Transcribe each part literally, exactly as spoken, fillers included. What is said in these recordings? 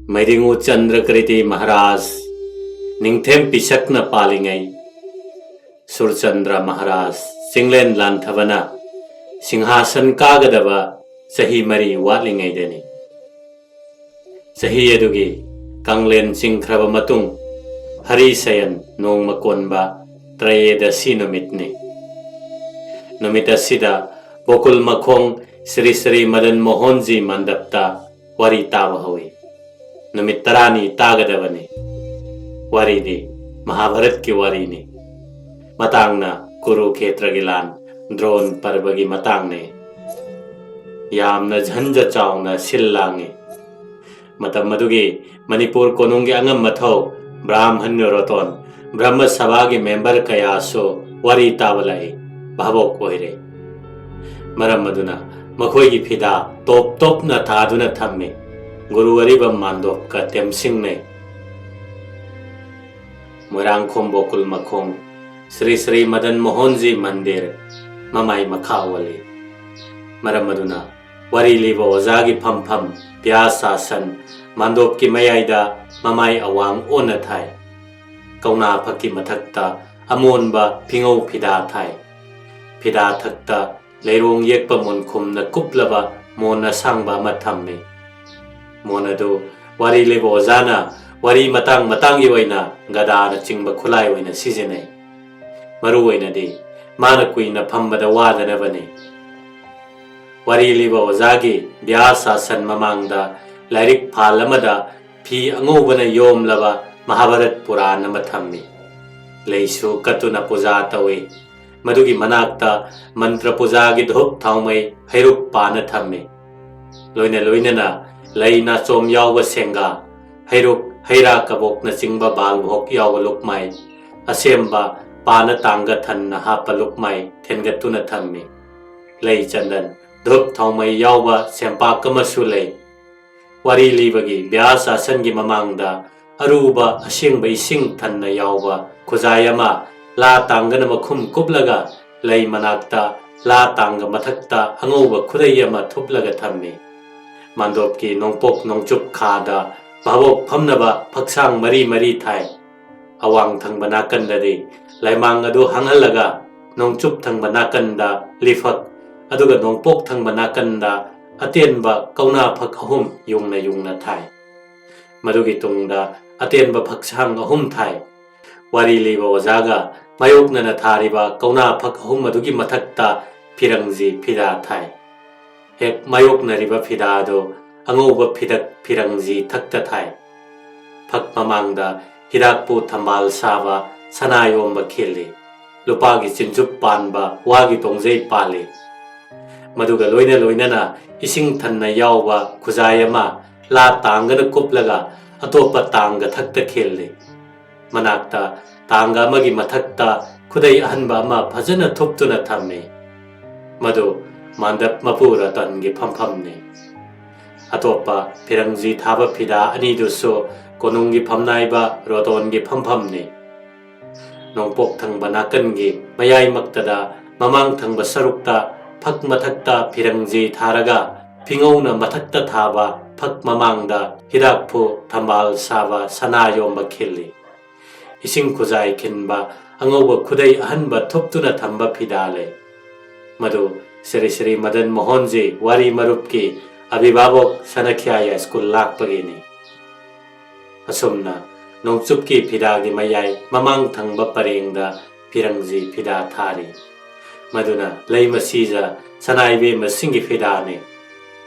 ꯃꯩꯔꯤꯉꯨ ꯆꯟꯗ꯭ꯔꯀ꯭ꯔꯤꯇꯤ ꯃꯍꯥꯔꯥꯖ ꯅꯤꯡꯊꯦꯝ ꯄꯤꯁꯛꯅ ꯄꯥꯜꯂꯤꯉꯩ, ꯁꯨꯔꯆꯟꯗ꯭ꯔ ꯃꯍꯥꯔꯥꯖ ꯆꯤꯡꯂꯦꯟ ꯂꯥꯟꯊꯕꯅ ꯁꯤꯡꯍꯥꯁꯟ ꯀꯥꯒꯗꯕ ꯆꯍꯤ ꯃꯔꯤ ꯋꯥꯠꯂꯤꯉꯩꯗꯅꯤ꯫ ꯆꯍꯤ ꯑꯗꯨꯒꯤ ꯀꯥꯡꯂꯦꯟ ꯆꯤꯡꯈ꯭ꯔꯕ ꯃꯇꯨꯡ, ꯍꯔꯤꯁꯌꯟ ꯅꯣꯡꯃ ꯀꯣꯟꯕ ꯇ꯭ꯔꯌꯦꯗꯁꯤ ꯅꯨꯃꯤꯠꯅꯤ꯫ ꯅꯨꯃꯤꯠ ꯑꯁꯤꯗ ꯒꯣꯀꯨꯜ ꯃꯈꯣꯡ ꯁ꯭ꯔꯤ ꯁ꯭ꯔꯤ ꯃꯗꯟ ꯃꯣꯍꯟꯖꯤ ꯃꯟꯗꯞꯇ ꯋꯥꯔꯤ ꯇꯥꯕ ꯍꯧꯏ꯫ ꯅꯨꯃꯤꯠ ꯇꯔꯥꯅꯤ ꯇꯥꯒꯗꯕꯅꯤ꯫ ꯋꯥꯔꯤꯗꯤ ꯃꯍꯥꯚꯥꯔꯠꯀꯤ ꯋꯥꯔꯤꯅꯤ꯫ ꯃꯇꯥꯡꯅ ꯀꯨꯔꯨꯈꯦꯇ꯭ꯔꯒꯤ ꯂꯥꯟ, ꯗ꯭ꯔꯣꯟ ꯄꯔꯕꯒꯤ ꯃꯇꯥꯡꯅꯤ꯫ ꯌꯥꯝꯅ ꯖꯟꯖ ꯆꯥꯎꯅ ꯁꯤꯜ ꯂꯥꯡꯉꯤ꯫ ꯃꯇꯝ ꯑꯗꯨꯒꯤ ꯃꯅꯤꯄꯨꯔ ꯀꯣꯅꯨꯡꯒꯤ ꯑꯉꯝ ꯑꯊꯧ, ꯕ꯭ꯔꯥꯍꯃꯟ ꯔꯣꯇꯣꯟ, ꯕ꯭ꯔꯍꯃ ꯁꯚꯥꯒꯤ ꯃꯦꯝꯕꯔ ꯀꯌꯥꯁꯨ ꯋꯥꯔꯤ ꯇꯥꯕ ꯂꯥꯛꯏ, ꯚꯥꯕꯣꯛ ꯑꯣꯏꯔꯦ꯫ ꯃꯔꯝ ꯑꯗꯨꯅ ꯃꯈꯣꯏꯒꯤ ꯐꯤꯗꯥ ꯇꯣꯞ ꯇꯣꯞꯅ ꯊꯥꯗꯨꯅ ꯊꯝꯃꯤ꯫ ꯒꯨꯔꯨ ꯑꯔꯤꯕꯝ ꯃꯥꯟꯗꯣꯞꯀ ꯇꯦꯝꯁꯤꯡꯅꯩ꯫ ꯃꯣꯏꯔꯥꯡꯈꯣꯝ ꯕꯣꯀꯨꯜ ꯃꯈꯣꯡ ꯁ꯭ꯔꯤ ꯁ꯭ꯔꯤ ꯃꯗꯟ ꯃꯣꯍꯟꯖꯤ ꯃꯟꯗꯤꯔ ꯃꯃꯥꯏ ꯃꯈꯥ ꯑꯣꯜꯂꯤ꯫ ꯃꯔꯝ ꯑꯗꯨꯅ ꯋꯥꯔꯤ ꯂꯤꯕ ꯑꯣꯖꯥꯒꯤ ꯐꯝꯐꯝ ꯕ꯭ꯌꯥꯁ ꯑꯥꯁꯟ ꯃꯥꯟꯗꯣꯞꯀꯤ ꯃꯌꯥꯏꯗ ꯃꯃꯥꯏ ꯑꯋꯥꯡ ꯑꯣꯟꯅ ꯊꯥꯏ꯫ ꯀꯧꯅꯥ ꯐꯛꯀꯤ ꯃꯊꯛꯇ ꯑꯃꯣꯟꯕ ꯐꯤꯉꯧ ꯐꯤꯗꯥ ꯊꯥꯏ꯫ ꯐꯤꯗꯥ ꯊꯛꯇ ꯂꯩꯔꯣꯡ ꯌꯦꯛꯄ ꯃꯣꯟꯈꯨꯝꯅ ꯀꯨꯞꯂꯕ ꯃꯣꯟ ꯑꯁꯥꯡꯕ ꯑꯃ ꯊꯝꯃꯤ꯫ ꯃꯣꯟ ꯑꯗꯨ ꯋꯥꯔꯤ ꯂꯤꯕ ꯑꯣꯖꯥꯅ ꯋꯥꯔꯤ ꯃꯇꯥꯡ ꯃꯇꯥꯡꯒꯤ ꯑꯣꯏꯅ ꯒꯗꯥꯅꯆꯤꯡꯕ ꯈꯨꯠꯂꯥꯏ ꯑꯣꯏꯅ ꯁꯤꯖꯤꯟꯅꯩ꯫ ꯃꯔꯨ ꯑꯣꯏꯅꯗꯤ ꯃꯥꯅ ꯀꯨꯏꯅ ꯐꯝꯕꯗ ꯋꯥꯗꯅꯕꯅꯤ꯫ ꯋꯥꯔꯤ ꯂꯤꯕ ꯑꯣꯖꯥꯒꯤ ꯕ꯭ꯌꯥꯁ ꯑꯥꯁꯟ ꯃꯃꯥꯡꯗ ꯂꯥꯏꯔꯤꯛ ꯐꯥꯜ ꯑꯃꯗ ꯐꯤ ꯑꯉꯧꯕꯅ ꯌꯣꯝꯂꯕ ꯃꯍꯥꯚꯥꯔꯠ ꯄꯨꯔꯥꯟ ꯑꯃ ꯊꯝꯃꯤ꯫ ꯂꯩꯁꯨ ꯀꯠꯇꯨꯅ ꯄꯨꯖꯥ ꯇꯧꯏ꯫ ꯃꯗꯨꯒꯤ ꯃꯅꯥꯛꯇ ꯃꯟꯇ꯭ꯔ ꯄꯨꯖꯥꯒꯤ ꯙꯨꯞ ꯊꯥꯎꯃꯩ ꯍꯩꯔꯨꯛ ꯄꯥꯅ ꯊꯝꯃꯤ꯫ ꯂꯣꯏꯅ ꯂꯣꯏꯅꯅ ꯂꯩ ꯅꯥꯆꯣꯝ ꯌꯥꯎꯕ ꯁꯦꯡꯒꯥ, ꯍꯩꯔꯨꯛ, ꯍꯩꯔꯥ ꯀꯕꯣꯛꯅꯆꯤꯡꯕ ꯕꯥꯜ ꯚꯣꯛ ꯌꯥꯎꯕ ꯂꯨꯛꯃꯥꯏ, ꯑꯁꯦꯝꯕ ꯄꯥꯅ ꯇꯥꯡꯒ ꯊꯟꯅ ꯍꯥꯞꯄ ꯂꯨꯛꯃꯥꯏ ꯊꯦꯟꯒꯠꯇꯨꯅ ꯊꯝꯃꯤ꯫ ꯂꯩ ꯆꯟꯗꯟ, ꯙꯨꯞ ꯊꯥꯎꯃꯩ ꯌꯥꯎꯕ ꯁꯦꯝꯄꯥꯛ ꯑꯃꯁꯨ ꯂꯩ꯫ ꯋꯥꯔꯤ ꯂꯤꯕꯒꯤ ꯕ꯭ꯌꯥꯁ ꯑꯥꯁꯟꯒꯤ ꯃꯃꯥꯡꯗ ꯑꯔꯨꯕ ꯑꯁꯦꯡꯕ ꯏꯁꯤꯡ ꯊꯟꯅ ꯌꯥꯎꯕ ꯈꯨꯖꯥꯏ ꯑꯃ ꯂꯥ ꯇꯥꯡꯒꯅ ꯃꯈꯨꯝ ꯀꯨꯞꯂꯒ ꯂꯩ ꯃꯅꯥꯛꯇ ꯂꯥ ꯇꯥꯡꯒ ꯃꯊꯛꯇ ꯑꯉꯧꯕ ꯈꯨꯗꯩ ꯑꯃ ꯊꯨꯞꯂꯒ ꯊꯝꯃꯤ꯫ ꯃꯥꯟꯗꯣꯞꯀꯤ ꯅꯣꯡꯄꯣꯛ ꯅꯣꯡꯆꯨꯞ ꯈꯥꯗ ꯚꯥꯕꯣꯛ ꯐꯝꯅꯕ ꯐꯛꯁꯥꯡ ꯃꯔꯤ ꯃꯔꯤ ꯊꯥꯏ꯫ ꯑꯋꯥꯡ ꯊꯪꯕ ꯅꯥꯀꯟꯗꯗꯤ ꯂꯩꯃꯥꯡ ꯑꯗꯨ ꯍꯥꯡꯍꯜꯂꯒ ꯅꯣꯡꯆꯨꯞ ꯊꯪꯕ ꯅꯥꯀꯟꯗ ꯂꯤꯐꯛ, ꯑꯗꯨꯒ ꯅꯣꯡꯄꯣꯛ ꯊꯪꯕ ꯅꯥꯀꯟꯗ ꯑꯇꯦꯟꯕ ꯀꯧꯅꯥ ꯐꯛ ꯑꯍꯨꯝ ꯌꯨꯡꯅ ꯌꯨꯡꯅ ꯊꯥꯏ꯫ ꯃꯗꯨꯒꯤ ꯇꯨꯡꯗ ꯑꯇꯦꯟꯕ ꯐꯛꯁꯥꯡ ꯑꯍꯨꯝ ꯊꯥꯏ꯫ ꯋꯥꯔꯤ ꯂꯤꯕ ꯑꯣꯖꯥꯒ ꯃꯥꯌꯣꯛꯅꯅ ꯊꯥꯔꯤꯕ ꯀꯧꯅꯥ ꯐꯛ ꯑꯍꯨꯝ ꯑꯗꯨꯒꯤ ꯃꯊꯛꯇ ꯐꯤꯔꯪꯖꯤ ꯐꯤꯗꯥ ꯊꯥꯏ꯫ ꯍꯦꯛ ꯃꯥꯌꯣꯛꯅꯔꯤꯕ ꯐꯤꯗꯥ ꯑꯗꯨ ꯑꯉꯧꯕ ꯐꯤꯗꯛ ꯐꯤꯔꯪꯖꯤ ꯊꯛꯇ ꯊꯥꯏ꯫ ꯐꯛ ꯃꯃꯥꯡꯗ ꯍꯤꯗꯥꯛꯄꯨ ꯊꯝꯕꯥꯜ ꯁꯥꯕ ꯁꯅꯥ ꯌꯣꯝꯕ ꯈꯤꯜꯂꯤ꯫ ꯂꯨꯄꯥꯒꯤ ꯆꯤꯟꯖꯨꯞ ꯄꯥꯟꯕ ꯋꯥꯒꯤ ꯇꯣꯡꯖꯩ ꯄꯥꯜꯂꯤ꯫ ꯃꯗꯨꯒ ꯂꯣꯏꯅ ꯂꯣꯏꯅꯅ ꯏꯁꯤꯡ ꯊꯟꯅ ꯌꯥꯎꯕ ꯈꯨꯖꯥꯏ ꯑꯃ ꯂꯥ ꯇꯥꯡꯒꯅ ꯀꯨꯞꯂꯒ ꯑꯇꯣꯞꯄ ꯇꯥꯡꯒ ꯊꯛꯇ ꯈꯤꯜꯂꯤ꯫ ꯃꯅꯥꯛꯇ ꯇꯥꯡꯒ ꯑꯃꯒꯤ ꯃꯊꯛꯇ ꯈꯨꯗꯩ ꯑꯍꯟꯕ ꯑꯃ ꯐꯖꯅ ꯊꯨꯞꯇꯨꯅ ꯊꯝꯃꯤ꯫ ꯃꯗꯨ ꯃꯥꯟꯗꯞ ꯃꯄꯨ ꯔꯇꯟꯒꯤ ꯐꯝꯐꯝꯅꯤ꯫ ꯑꯇꯣꯞꯄ ꯐꯤꯔꯪꯖꯤ ꯊꯥꯕ ꯐꯤꯗꯥ ꯑꯅꯤꯗꯨꯁꯨ ꯀꯣꯅꯨꯡꯒꯤ ꯐꯝꯅꯥꯏꯕ ꯔꯣꯇꯣꯟꯒꯤ ꯐꯝꯐꯝꯅꯤ꯫ ꯅꯣꯡꯄꯣꯛ ꯊꯪꯕ ꯅꯥꯀꯟꯒꯤ ꯃꯌꯥꯏꯃꯛꯇꯗ ꯃꯃꯥꯡ ꯊꯪꯕ ꯁꯔꯨꯛꯇ ꯐꯛ ꯃꯊꯛꯇ ꯐꯤꯔꯪꯖꯤ ꯊꯥꯔꯒ ꯐꯤꯉꯧꯅ ꯃꯊꯛꯇ ꯊꯥꯕ ꯐꯛ ꯃꯃꯥꯡꯗ ꯍꯤꯗꯥꯛꯐꯨ ꯊꯝꯕꯥꯜ ꯁꯥꯕ ꯁꯅꯥ ꯌꯣꯝꯕ ꯈꯤꯜꯂꯤ꯫ ꯏꯁꯤꯡ ꯈꯨꯖꯥꯏ ꯈꯤꯟꯕ ꯑꯉꯧꯕ ꯈꯨꯗꯩ ꯑꯍꯟꯕ ꯊꯨꯞꯇꯨꯅ ꯊꯝꯕ ꯐꯤꯗꯥ ꯂꯩ꯫ ꯃꯗꯨ ꯁ꯭ꯔꯤ ꯁ꯭ꯔꯤ ꯃꯗꯟ ꯃꯣꯍꯟꯖꯤ ꯋꯥꯔꯤ ꯃꯔꯨꯞꯀꯤ ꯑꯚꯤꯚꯥꯕꯣꯛ ꯁꯅꯈ꯭ꯌꯥꯌ ꯁ꯭ꯀꯨꯜ ꯂꯥꯛꯄꯒꯤꯅꯤ꯫ ꯑꯁꯨꯝꯅ ꯅꯣꯡꯆꯨꯞꯀꯤ ꯐꯤꯗꯥꯒꯤ ꯃꯌꯥꯏ ꯃꯃꯥꯡ ꯊꯪꯕ ꯄꯔꯦꯡꯗ ꯐꯤꯔꯪꯖꯤ ꯐꯤꯗꯥ ꯊꯥꯔꯤ꯫ ꯃꯗꯨꯅ ꯂꯩꯃ ꯁꯤꯖ ꯁꯅꯥꯏꯕꯦꯝꯃꯁꯤꯡꯒꯤ ꯐꯤꯗꯥꯅꯤ꯫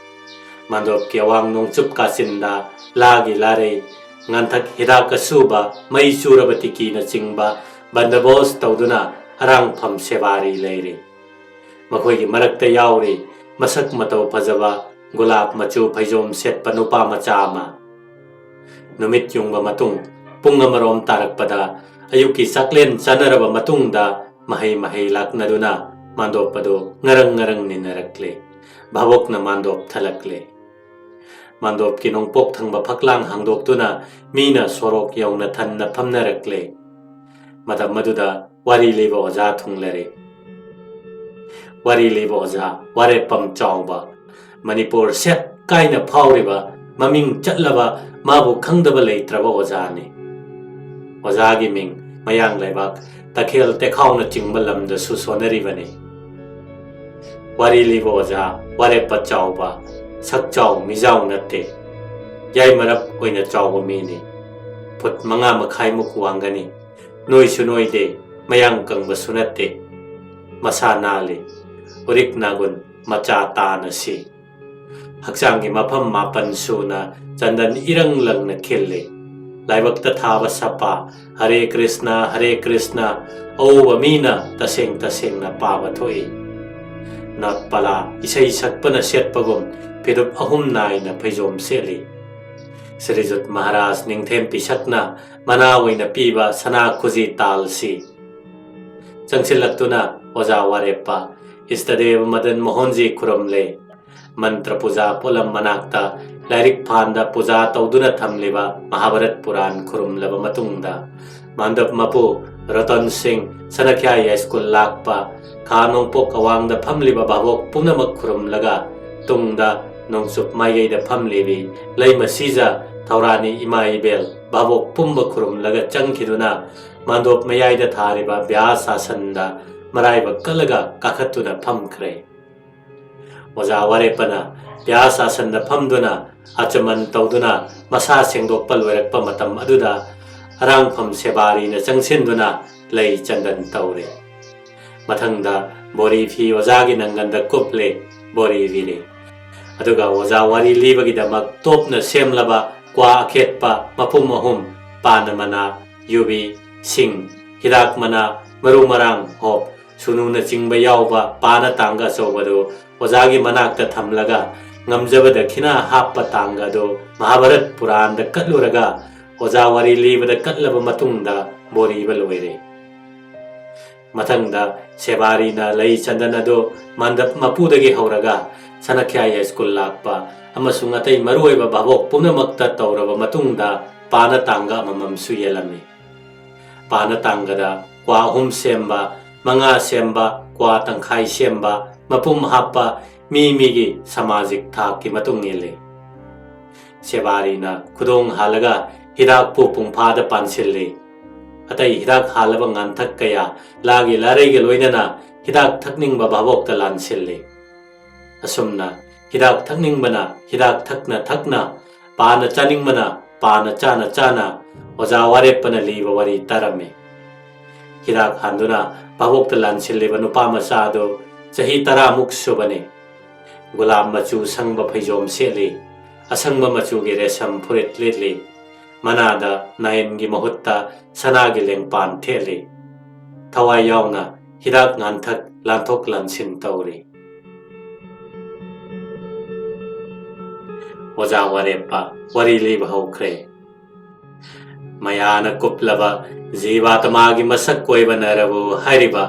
ꯃꯥꯟꯗꯣꯞꯀꯤ ꯑꯋꯥꯡ ꯅꯣꯡꯆꯨꯞ ꯀꯥꯆꯤꯟꯗ ꯂꯥꯒꯤ ꯂꯥꯔꯩ, ꯉꯥꯟꯊꯛ ꯍꯤꯗꯥꯛ ꯑꯁꯨꯕ, ꯃꯩ ꯆꯨꯔꯕ ꯇꯤꯀꯤꯅꯆꯤꯡꯕ ꯕꯟꯗꯣꯕꯣꯁ ꯇꯧꯗꯨꯅ ꯑꯔꯥꯡꯐꯝ ꯁꯦꯕꯥꯔꯤ ꯂꯩꯔꯤ꯫ ꯃꯈꯣꯏꯒꯤ ꯃꯔꯛꯇ ꯌꯥꯎꯔꯤ ꯃꯁꯛ ꯃꯇꯧ ꯐꯖꯕ ꯒꯨꯂꯥꯞ ꯃꯆꯨ ꯐꯩꯖꯣꯝ ꯁꯦꯠꯄ ꯅꯨꯄꯥ ꯃꯆꯥ ꯑꯃ꯫ ꯅꯨꯃꯤꯠ ꯌꯨꯡꯕ ꯃꯇꯨꯡ ꯄꯨꯡ ꯑꯃꯔꯣꯝ ꯇꯥꯔꯛꯄꯗ ꯑꯌꯨꯛꯀꯤ ꯆꯥꯛꯂꯦꯟ ꯆꯥꯅꯔꯕ ꯃꯇꯨꯡꯗ ꯃꯍꯩ ꯃꯍꯩ ꯂꯥꯛꯅꯗꯨꯅ ꯃꯥꯟꯗꯣꯞ ꯑꯗꯨ ꯉꯔꯪ ꯉꯔꯪ ꯅꯤꯟꯅꯔꯛꯂꯦ꯫ ꯚꯥꯕꯣꯛꯅ ꯃꯥꯟꯗꯣꯞ ꯊꯜꯂꯛꯂꯦ꯫ ꯃꯥꯟꯗꯣꯞꯀꯤ ꯅꯣꯡꯄꯣꯛ ꯊꯪꯕ ꯐꯛꯂꯥꯡ ꯍꯥꯡꯗꯣꯛꯇꯨꯅ ꯃꯤꯅ ꯁꯣꯔꯣꯛ ꯌꯧꯅ ꯊꯟꯅ ꯐꯝꯅꯔꯛꯂꯦ꯫ ꯃꯇꯝ ꯑꯗꯨꯗ ꯋꯥꯔꯤ ꯂꯤꯕ ꯑꯣꯖꯥ ꯊꯨꯡꯂꯔꯦ꯫ ꯋꯥꯔꯤ ꯂꯤꯕ ꯑꯣꯖꯥ ꯋꯥꯔꯦꯞꯄꯝ ꯆꯥꯎꯕ, ꯃꯅꯤꯄꯨꯔ ꯁꯦꯠ ꯀꯥꯏꯅ ꯐꯥꯎꯔꯤꯕ ꯃꯃꯤꯡ ꯆꯠꯂꯕ, ꯃꯥꯕꯨ ꯈꯪꯗꯕ ꯂꯩꯇ꯭ꯔꯕ ꯑꯣꯖꯥꯅꯤ꯫ ꯑꯣꯖꯥꯒꯤ ꯃꯤꯡ ꯃꯌꯥꯡ ꯂꯩꯕꯥꯛ, ꯇꯈꯦꯜ, ꯇꯦꯈꯥꯎꯅꯆꯤꯡꯕ ꯂꯝꯗꯁꯨ ꯁꯣꯟꯅꯔꯤꯕꯅꯤ꯫ ꯋꯥꯔꯤ ꯂꯤꯕ ꯑꯣꯖꯥ ꯋꯥꯔꯦꯞꯄ ꯆꯥꯎꯕ, ꯁꯛ ꯆꯥꯎ ꯃꯤꯖꯥꯎ ꯅꯠꯇꯦ꯫ ꯌꯥꯏꯃꯔꯞ ꯑꯣꯏꯅ ꯆꯥꯎꯕ ꯃꯤꯅꯤ꯫ ꯐꯨꯠ ꯃꯉꯥ ꯃꯈꯥꯏꯃꯨꯛ ꯋꯥꯡꯒꯅꯤ꯫ ꯅꯣꯏꯁꯨ ꯅꯣꯏꯗꯦ, ꯃꯌꯥꯡ ꯀꯪꯕꯁꯨ ꯅꯠꯇꯦ꯫ ꯃꯁꯥ ꯅꯥꯜꯂꯤ꯫ ꯎꯔꯤꯛ ꯅꯥꯒꯨꯟ ꯃꯆꯥ ꯇꯥꯅ ꯁꯤ꯫ ꯍꯛꯆꯥꯡꯒꯤ ꯃꯐꯝ ꯃꯥꯄꯟ ꯁꯨꯅ ꯆꯟꯗꯟ ꯏꯔꯪ ꯂꯪꯅ ꯈꯤꯜꯂꯤ꯫ ꯂꯥꯏꯕꯛꯇ ꯊꯥꯕ ꯁꯄꯥ, "ꯍꯔꯦ ꯀ꯭ꯔꯤꯁꯅ, ꯍꯔꯦ ꯀ꯭ꯔꯤꯁꯅ", ꯑꯎꯕ ꯃꯤꯅ ꯇꯁꯦꯡ ꯇꯁꯦꯡꯅ ꯄꯥꯕ ꯊꯣꯛꯏ꯫ ꯅꯥꯠꯄꯂꯥ ꯏꯁꯩ ꯁꯛꯄꯅ ꯁꯦꯠꯄꯒꯨꯝ ꯐꯤꯗꯨꯞ ꯑꯍꯨꯝ ꯅꯥꯏꯅ ꯐꯩꯖꯣꯝ ꯁꯦꯠꯂꯤ꯫ ꯁ꯭ꯔꯤꯖꯨꯠ ꯃꯍꯥꯔꯥꯖ ꯅꯤꯡꯊꯦꯝ ꯄꯤꯁꯛꯅ ꯃꯅꯥ ꯑꯣꯏꯅ ꯄꯤꯕ ꯁꯅꯥ ꯈꯨꯖꯤ ꯇꯥꯜꯁꯤ꯫ ꯆꯪꯁꯤꯜꯂꯛꯇꯨꯅ ꯑꯣꯖꯥ ꯋꯥꯔꯦꯞꯄ ꯏꯁꯇꯗꯦꯕ ꯃꯗꯟ ꯃꯣꯍꯟꯖꯤ ꯈꯨꯔꯨꯝꯂꯦ꯫ ꯃꯟꯇ꯭ꯔ ꯄꯨꯖꯥ ꯄꯣꯠꯂꯝ ꯃꯅꯥꯛꯇ ꯂꯥꯏꯔꯤꯛ ꯐꯥꯟꯗ ꯄꯨꯖꯥ ꯇꯧꯗꯨꯅ ꯊꯝꯂꯤꯕ ꯃꯍꯥꯚꯥꯔꯠ ꯄꯨꯔꯥꯟ ꯈꯨꯔꯨꯝꯂꯕ ꯃꯇꯨꯡꯗ, ꯃꯥꯟꯗꯞ ꯃꯄꯨ ꯔꯇꯟ ꯁꯤꯡ ꯁꯅꯈ꯭ꯌꯥ ꯌꯥꯏꯁ꯭ꯀꯨꯜ ꯂꯥꯛꯄ ꯈꯥ ꯅꯣꯡꯄꯣꯛ ꯑꯋꯥꯡꯗ ꯐꯝꯂꯤꯕ ꯚꯥꯕꯣꯛ ꯄꯨꯝꯅꯃꯛ ꯈꯨꯔꯨꯝꯂꯒ, ꯇꯨꯡꯗ ꯅꯣꯡꯆꯨꯞ ꯃꯥꯏꯀꯩꯗ ꯐꯝꯂꯤꯕꯤ ꯂꯩꯃ ꯁꯤꯖ ꯊꯧꯔꯥꯅꯤ ꯏꯃꯥ ꯏꯕꯦꯜ ꯚꯥꯕꯣꯛ ꯄꯨꯝꯕ ꯈꯨꯔꯨꯝꯂꯒ ꯆꯪꯈꯤꯗꯨꯅ, ꯃꯥꯟꯗꯣꯞ ꯃꯌꯥꯏꯗ ꯊꯥꯔꯤꯕ ꯕ꯭ꯌꯥꯁ ꯑꯥꯁꯟꯗ ꯃꯔꯥꯏꯕꯛ ꯀꯜꯂꯒ ꯀꯥꯈꯠꯇꯨꯅ ꯐꯝꯈ꯭ꯔꯦ꯫ ꯑꯣꯖꯥ ꯋꯥꯔꯦꯞꯄꯅ ꯕ꯭ꯌꯥꯁ ꯑꯥꯁꯟꯗ ꯐꯝꯗꯨꯅ ꯑꯆꯃꯟ ꯇꯧꯗꯨꯅ ꯃꯁꯥ ꯁꯦꯡꯗꯣꯛꯄ ꯂꯣꯏꯔꯛꯄ ꯃꯇꯝ ꯑꯗꯨꯗ, ꯑꯔꯥꯡꯐꯝ ꯁꯦꯕꯥꯔꯤꯅ ꯆꯪꯁꯤꯟꯗꯨꯅ ꯂꯩ ꯆꯟꯗꯟ ꯇꯧꯔꯦ꯫ ꯃꯊꯪꯗ ꯕꯣꯔꯤ ꯐꯤ ꯑꯣꯖꯥꯒꯤ ꯅꯪꯒꯟꯗ ꯀꯨꯞꯂꯦ, ꯕꯣꯔꯤ ꯄꯤꯔꯦ꯫ ꯑꯗꯨꯒ ꯑꯣꯖꯥ ꯋꯥꯔꯤ ꯂꯤꯕꯒꯤꯗꯃꯛ ꯇꯣꯞꯅ ꯁꯦꯝꯂꯕ ꯀ꯭ꯋꯥ ꯑꯈꯦꯠꯄ ꯃꯄꯨꯝ ꯑꯍꯨꯝ, ꯄꯥꯅ ꯃꯅꯥ, ꯌꯨꯕꯤ, ꯁꯤꯡ, ꯍꯤꯗꯥꯛ ꯃꯅꯥ, ꯃꯔꯨ ꯃꯔꯥꯡ, ꯍꯣꯞ, ꯁꯨꯅꯨꯅꯆꯤꯡꯕ ꯌꯥꯎꯕ ꯄꯥꯅ ꯇꯥꯡꯒ ꯑꯆꯧꯕꯗꯨ ꯑꯣꯖꯥꯒꯤ ꯃꯅꯥꯛꯇ ꯊꯝꯂꯒ, ꯉꯝꯖꯕ ꯗꯈꯤꯅꯥ ꯍꯥꯞꯄ ꯇꯥꯡꯒ ꯑꯗꯨ ꯃꯍꯥꯚꯥꯔꯠ ꯄꯨꯔꯥꯟꯗ ꯀꯠꯂꯨꯔꯒ, ꯑꯣꯖꯥ ꯋꯥꯔꯤ ꯂꯤꯕꯗ ꯀꯠꯂꯕ ꯃꯇꯨꯡꯗ ꯕꯣꯔꯤꯕ ꯂꯣꯏꯔꯦ꯫ ꯃꯊꯪꯗ ꯁꯦꯕꯥꯔꯤꯅ ꯂꯩ ꯆꯟꯗꯟ ꯑꯗꯨ ꯃꯥꯟꯗꯞ ꯃꯄꯨꯗꯒꯤ ꯍꯧꯔꯒ ꯁꯅꯈ꯭ꯌꯥ ꯌꯥꯏꯁ꯭ꯀꯨꯜ ꯂꯥꯛꯄ ꯑꯃꯁꯨꯡ ꯑꯇꯩ ꯃꯔꯨꯑꯣꯏꯕ ꯚꯥꯕꯣꯛ ꯄꯨꯝꯅꯃꯛꯇ ꯇꯧꯔꯕ ꯃꯇꯨꯡꯗ, ꯄꯥꯅ ꯇꯥꯡꯒ ꯑꯃꯃꯝꯁꯨ ꯌꯦꯜꯂꯝꯃꯤ꯫ ꯄꯥꯅ ꯇꯥꯡꯒꯗ ꯀ꯭ꯋꯥ ꯑꯍꯨꯝ ꯁꯦꯝꯕ, ꯃꯉꯥ ꯁꯦꯝꯕ, ꯀ꯭ꯋꯥ ꯇꯪꯈꯥꯏ ꯁꯦꯝꯕ, ꯃꯄꯨꯝ ꯍꯥꯞꯄ, ꯃꯤ ꯃꯤꯒꯤ ꯁꯃꯥꯖꯤꯛ ꯊꯥꯛꯀꯤ ꯃꯇꯨꯡ ꯏꯜꯂꯤ꯫ ꯁꯦꯕꯥꯔꯤꯅ ꯈꯨꯗꯣꯡ ꯍꯥꯜꯂꯒ ꯍꯤꯗꯥꯛꯄꯨ ꯄꯨꯡꯐꯥꯗ ꯄꯥꯟꯁꯤꯜꯂꯤ꯫ ꯑꯇꯩ ꯍꯤꯗꯥꯛ ꯍꯥꯜꯂꯕ ꯉꯥꯟꯊꯛ ꯀꯌꯥ ꯂꯥꯒꯤ ꯂꯥꯔꯩꯒ ꯂꯣꯏꯅꯅ ꯍꯤꯗꯥꯛ ꯊꯛꯅꯤꯡꯕ ꯚꯥꯕꯣꯛꯇ ꯂꯥꯟꯁꯤꯜꯂꯤ꯫ ꯑꯁꯨꯝꯅ ꯍꯤꯗꯥꯛ ꯊꯛꯅꯤꯡꯕꯅ ꯍꯤꯗꯥꯛ ꯊꯛꯅ ꯊꯛꯅ, ꯄꯥꯅ ꯆꯥꯅꯤꯡꯕꯅ ꯄꯥꯅ ꯆꯥꯅ ꯆꯥꯅ ꯑꯣꯖꯥ ꯋꯥꯔꯦꯞꯄꯅ ꯂꯤꯕ ꯋꯥꯔꯤ ꯇꯥꯔꯝꯃꯤ꯫ ꯍꯤꯗꯥꯛ ꯍꯥꯟꯗꯨꯅ ꯚꯥꯕꯣꯛꯇ ꯂꯥꯟꯁꯤꯜꯂꯤꯕ ꯅꯨꯄꯥ ꯃꯆꯥ ꯑꯗꯨ ꯆꯍꯤ ꯇꯔꯥꯃꯨꯛ ꯁꯨꯕꯅꯤ꯫ ꯒꯨꯂꯥꯞ ꯃꯆꯨ ꯁꯪꯕ ꯐꯩꯖꯣꯝ ꯁꯦꯠꯂꯤ꯫ ꯑꯁꯪꯕ ꯃꯆꯨꯒꯤ ꯔꯦꯁꯝ ꯐꯨꯔꯤꯠ ꯂꯤꯠꯂꯤ꯫ ꯃꯅꯥꯗ ꯅꯥꯏꯟꯒꯤ ꯃꯍꯨꯠꯇ ꯁꯅꯥꯒꯤ ꯂꯦꯡꯄꯥꯟ ꯊꯦꯠꯂꯤ꯫ ꯊꯋꯥꯏ ꯌꯥꯎꯅ ꯍꯤꯗꯥꯛ ꯉꯥꯟꯊꯛ ꯂꯥꯟꯊꯣꯛ ꯂꯥꯟꯁꯤꯟ ꯇꯧꯔꯤ꯫ ꯑꯣꯖꯥ ꯋꯥꯔꯦꯞꯄ ꯋꯥꯔꯤ ꯂꯤꯕ ꯍꯧꯈ꯭ꯔꯦ꯫ ꯃꯌꯥꯅ ꯀꯨꯞꯂꯕ ꯖꯤꯕꯥꯇꯃꯥꯒꯤ ꯃꯁꯛ ꯑꯣꯏꯕ ꯅꯔꯕꯨ ꯍꯥꯏꯔꯤꯕ